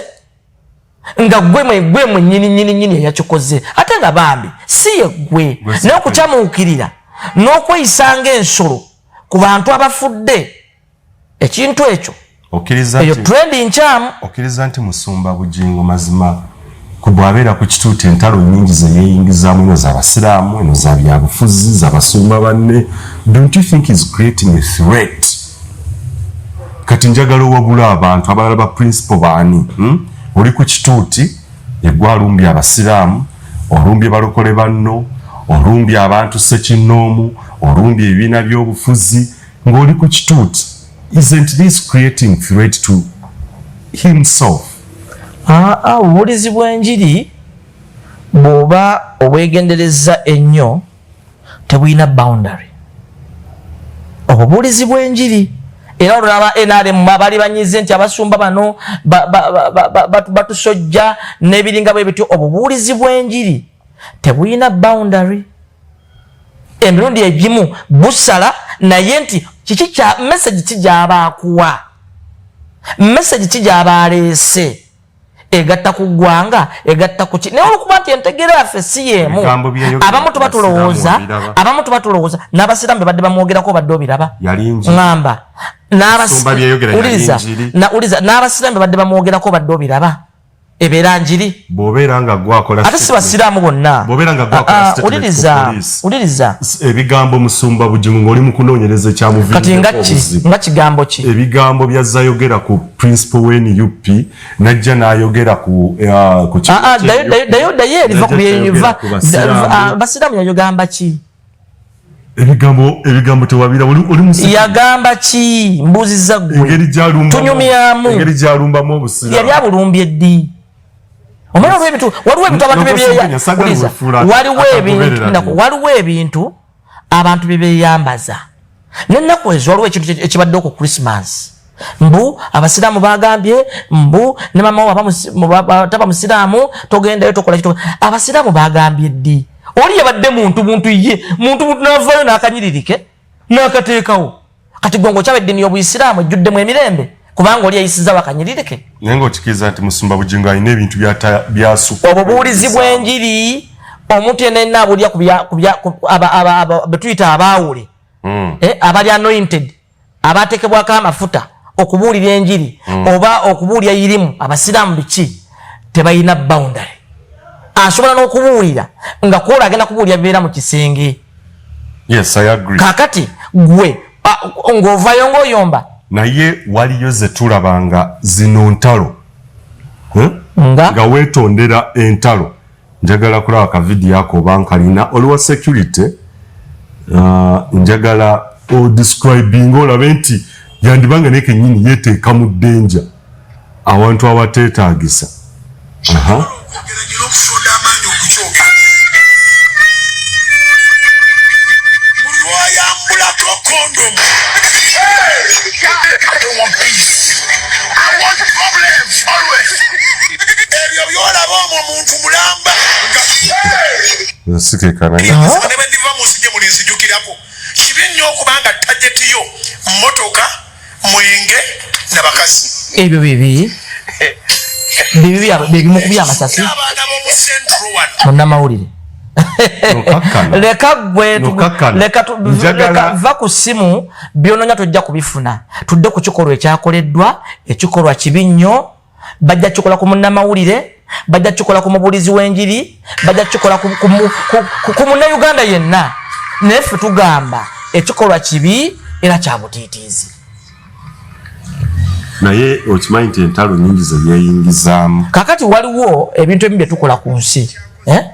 nga gwe mwennyini nnyini nnyini eyakikoze, ate nga bambi si ye ggwe. Gwe si naye okukyamuukirira n'okweyisa ng'ensolo ku bantu abafudde, ekintu ekyo okkiriza eyo nti trend nkyamu. Okkiriza nti Musumba Bugingo mazima ku bw'abeera ku kituuti, entalo nnyingi ze yeeyingizaamu, eno z'abasiraamu, eno za byabufuzi, z'abasumba banne, don't you think is creating a threat? Kati njagala owabula abantu abalala ba principal baani, Oli ku kituuti, egwe alumbye abasiraamu, olumbye balokole banno, olumbye abantu ssekinnoomu, olumbye ebibiina by'obufuzi ng'oli ku kituuti. Isn't this creating threat to himself? Aa, obubulizi bw'enjiri bw'oba obwegendereza ennyo tebulina boundary. Obubuulizi bw'enjiri, era olaba NRM bali banyize nti abasumba bano batusojja n'ebiringa bwe bityo. Obubuulizi bw'enjiri tebulina boundary. Emirundi egimu busala, naye nti kiki kya message ki gy'aba akuwa, message ki gy'aba aleese, egatta ku ggwanga, egatta ku ki? Naye olwokuba nti entegeera yaffe si yeemu, Ebigambo byeyogera abamu tuba tulowooza Abasiraamu obiraba. Abamu tuba tulowooza n'abasiraamu be badde bamwogerako, badde obiraba. Yali njiri. Ŋŋamba Musumba byeyogera yali wuliriza, njiri. Wuliriza, n'abasiraamu be badde bamwogerako, badde obiraba, ebeera njiri. Bw'obeera nga gwakola Ate si basiraamu bonna. Bw'obeera nga gwakola Ah, ah, statement ku wuliriza, police. Wuliriza. Ebigambo Musumba Bugingo ng'oli mu kunoonyereza Kati nga ekyamuviiriddeko ki obuzibu, nga kigambo ki? Ebigambo byazayogera ku principal w'NUP, najja n'ayogera ku Ah, ah, kibiina dayo dayo dayo eriva ku Najja bye kyayogera va ku basiraamu. Ah, basiraamu yayogamba ki? Ebigambo tewabira, oli Yagamba ki? Mbuuziza ggwe. Engeri gy'alumbamu Tunyumyamu. Engeri gy'alumbamu obusiraamu. Yali abulumbye ddi? Omanyi waliwo ebintu abantu Nogwo bebyeya Ssenkenya, saagala Wuliriza, wefuula waliwo ebintu atagoberera. Waliwo ebintu abantu bye beeyambaza n'ennaku ezo. Waliwo ekintu ekibaddewo ku Christmas, mbu abasiraamu bagambye mbu ne mama wo taba musiraamu togendayo, tokola kito. Abasiraamu bagambye ddi? Oli yabadde muntu ye muntu navayo n'akanyiririke n'akateekawo. Kati gwe ng'okyaba eddiini y'obuyisiraamu ejjuddemu emirembe kubanga oli yayisiza wakanyiririke. Naye ng'okikiriza nti Musumba Bugingo alina ebintu byasuka? Obubuulizi bw'enjiri, omuntu yenna yenna abuulira ku betuyita abaawule, abali anointed, abateekebwako amafuta okubuulira enjiri oba okubuulira irimu abasiraamu biki, tebalina boundary. Asobola n'okubuulira nga kwola agenda kubuulira bibeera mu kisenge. Yes, I agree. Kakati gwe ng'ovayo ng'oyomba. Naye waliyo ze tulabanga zino ntalo, eh? Nga? Nga weetondera entalo. Njagala kulaba ka video ako oba nkalina. Oli wa security, njagala odescribing olabe nti yandibanga naye kenyini yeteeka mu danger. Awantu awateetaagisa. Nsikekana. Kibi nnyo okubanga tajeti yo mmotoka, mwenge na bakazi. Ebyo bibi bibi bimukubye amasasi munnamawulire. Leka gwe, leka va ku ssimu, byononya tojja kubifuna. Tudde ku kikolwa ekyakoleddwa. Ekikolwa kibi nnyo. Bajja kikola ku munnamawulire, bajja kikola ku mubulizi w'enjiri, bajja kikola ku munnayuganda yenna, naye ffe tugamba ekikolwa kibi era kya butiitiizi. Naye okimanyi nti entalo nyingi zeyeyingizaamu. Kakati waliwo ebintu ebimu byetukola ku nsi, eh?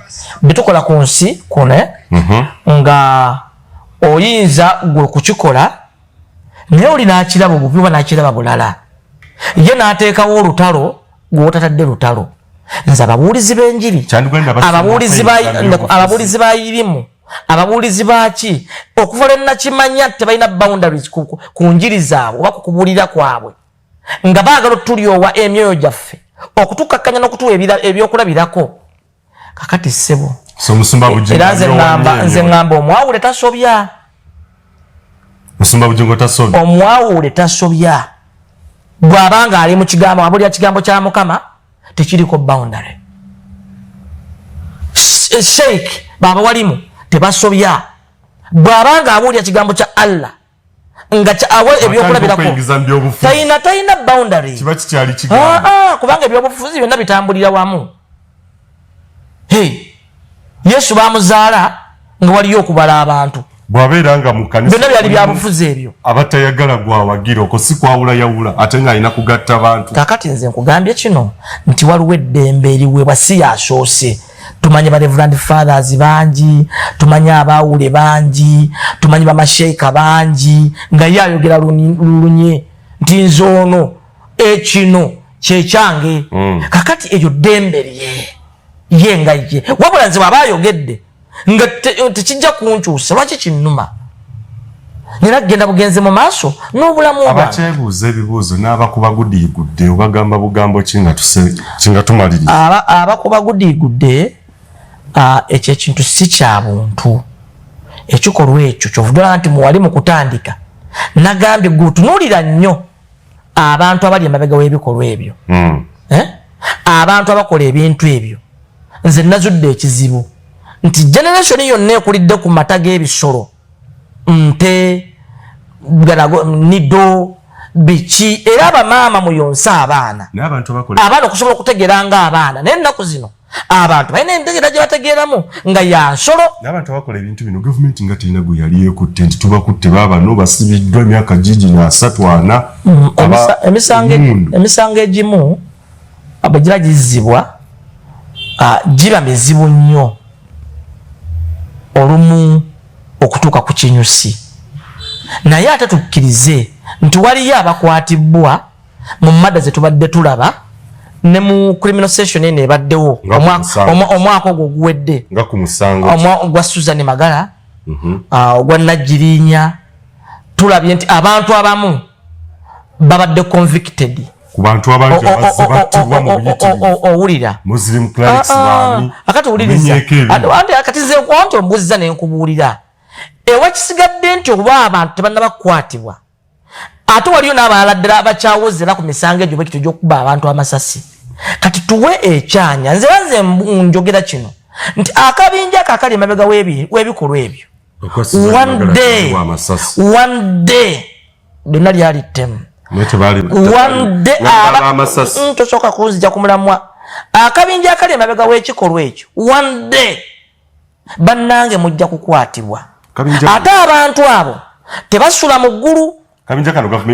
Byetukola ku nsi kuno, eh? Nga oyinza gwe kukikola, naye oli n'akiraba obubi oba n'akiraba bulala, ye n'ateekawo olutalo gweotatadde lutalo. Nze ababuulizi b'enjiri, ababuulizi ba irimu, ababuulizi baki, okuva lwe nakimanya tebalina boundaries ku njiri zaabwe oba ku kubuulira kwabwe, nga baagala otulyowa emyoyo gyaffe, okutukakkanya n'okutuwa ebyokulabirako. Kakati ssebo, era nze ŋŋamba omwawule tasobya. Omwawule tasobya bw'abanga ali mu kigambo, abulira kigambo kya Mukama, tekiriko boundary. Sheikh baba walimu tebasobya bw'abanga abuulira kigambo kya Allah nga awa ebyokulabirako, talina boundary, kubanga ebyobufuzi byonna bitambulira wamu. Yesu bamuzaala nga waliyo okubala abantu, bwabeera nga mu kanisa byonna byali byabufuzi ebyo. Abatayagala gwawagira okwo si kwawulayawula, ate ng'alina kugatta bantu. Kakati nze nkugambye kino nti waliwo eddembe eriweebwa, si yasoose. Tumanye ba reverend fathers bangi, tumanye abaawule bangi, tumanye bamasheika bangi, nga ye ayogera lunye nti nze ono ekino kyekyange. Kakati eryo ddembe lye ye nga ye, wabula nze bw'aba ayogedde nga tekijja kunkyusa, lwaki kinnuma? Nina kugenda bugenzi mu maaso n'obulamu. Abakyebuuza ebibuuzo n'abakuba gudiigudde obagamba bugambo ki nga tumaliriza? Abakuba gudiigudde, ekyo ekintu si kya buntu, ekikolwa ekyo. Kyovudala nti muwali mu kutandika nagambye gutunuulira nnyo abantu abali emabega w'ebikolwa ebyo, abantu abakola ebintu ebyo. Nze nazudde ekizibu nti generation yonna ekulidde ku mata g'ebisolo, nte, nido, biki, era abamaama muyonsa abaana, abaana okusobola okutegeera nga abaana. Naye ennaku zino abantu balina entegeera gye bategeeramu nga ya nsolo. N'abantu abakola ebintu bino, gavumenti nga terina gwe yali ekutte nti tubakutte, baabano basibiddwa emyaka gigino 34. Emisango egimu bwe giba gizzibwa, giba mizibu nnyo olumu okutuuka ku kinyusi, naye ate tukkirize nti waliyo abakwatibwa mu mada ze tubadde tulaba ne mu criminal session eno ebaddewo omwaka ogwo oguwedde, ogwa Susan Magala, ogwa Nagirinya. Tulabye nti abantu abamu babadde convicted. Ku bantu abangi abazze battibwa mu buyitirivu. Owulira? Muslim clerics baani? Akati owuliriza. Kati nze nti ombuuziza ne nkubuulira ewakisigadde nti oba abantu tebannabakwatibwa, ate waliyo n'abalala ddala abakyawozera ku misango egyo bwekityo gy'okuba abantu amasasi. Kati tuwe ekyanya. Nze nze njogera kino nti akabinja ako akali emabega w'ebikolwa ebyo, one day, one day, lyonna lyali ttemu. One day tosooka kunzija ku mulamwa. Akabinja akali emabega w'ekikolwa ekyo, one day, bannange, mujja kukwatibwa. Ate abantu abo tebasula mu ggulu,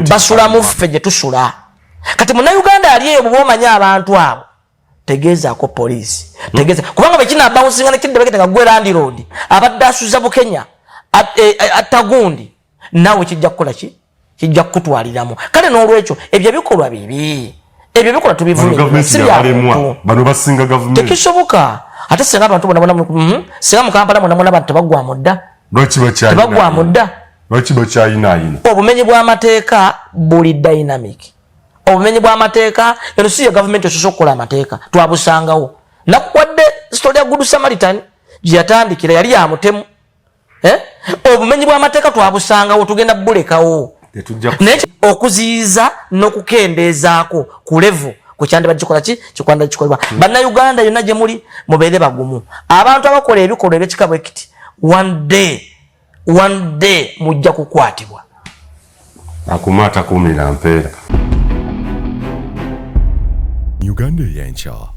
basula mu ffe gye tusula. Kati Munnayuganda ali eyo, bw'oba omanyi abantu abo, tegeezaako poliisi, tegeeza, kubanga bwe kinabawusinga nekidde nga gwe landlord abadde asuza Bukenya attagundi, naawe kijja kukola ki? Kijja kukutwaliramu. Kale n'olwekyo ebyo ebikolwa bibi. Ebyo bikola tubivumirira, si bya bano basinga gavumenti. Tekisoboka. Ate singa abantu bona bona, singa mu Kampala mwonna mwonna abantu tebaggwamu dda. Lwaki bakyayina? Tebaggwamu dda. Lwaki bakyayinaayina? Obumenyi bw'amateeka buli dynamic. Obumenyi bw'amateeka, eno si ye gavumenti esoose okukola amateeka, twabusangawo. Nakuwadde story ya Good Samaritan gye yatandikira, yali ya mutemu. Eh? Obumenyi bw'amateeka twabusangawo, tugenda bulekawo. Naye okuziyiza n'okukendeezaako ku level kukyandibadde kikola ki kikwanda kikolebwa. Bannayuganda yonna gye muli, mubeere bagumu. Abantu abakola ebikolwa ebyekika bwe kiti, one day, one day mujja kukwatibwa. Akuma atakuumira mpeera. Uganda Eyenkya.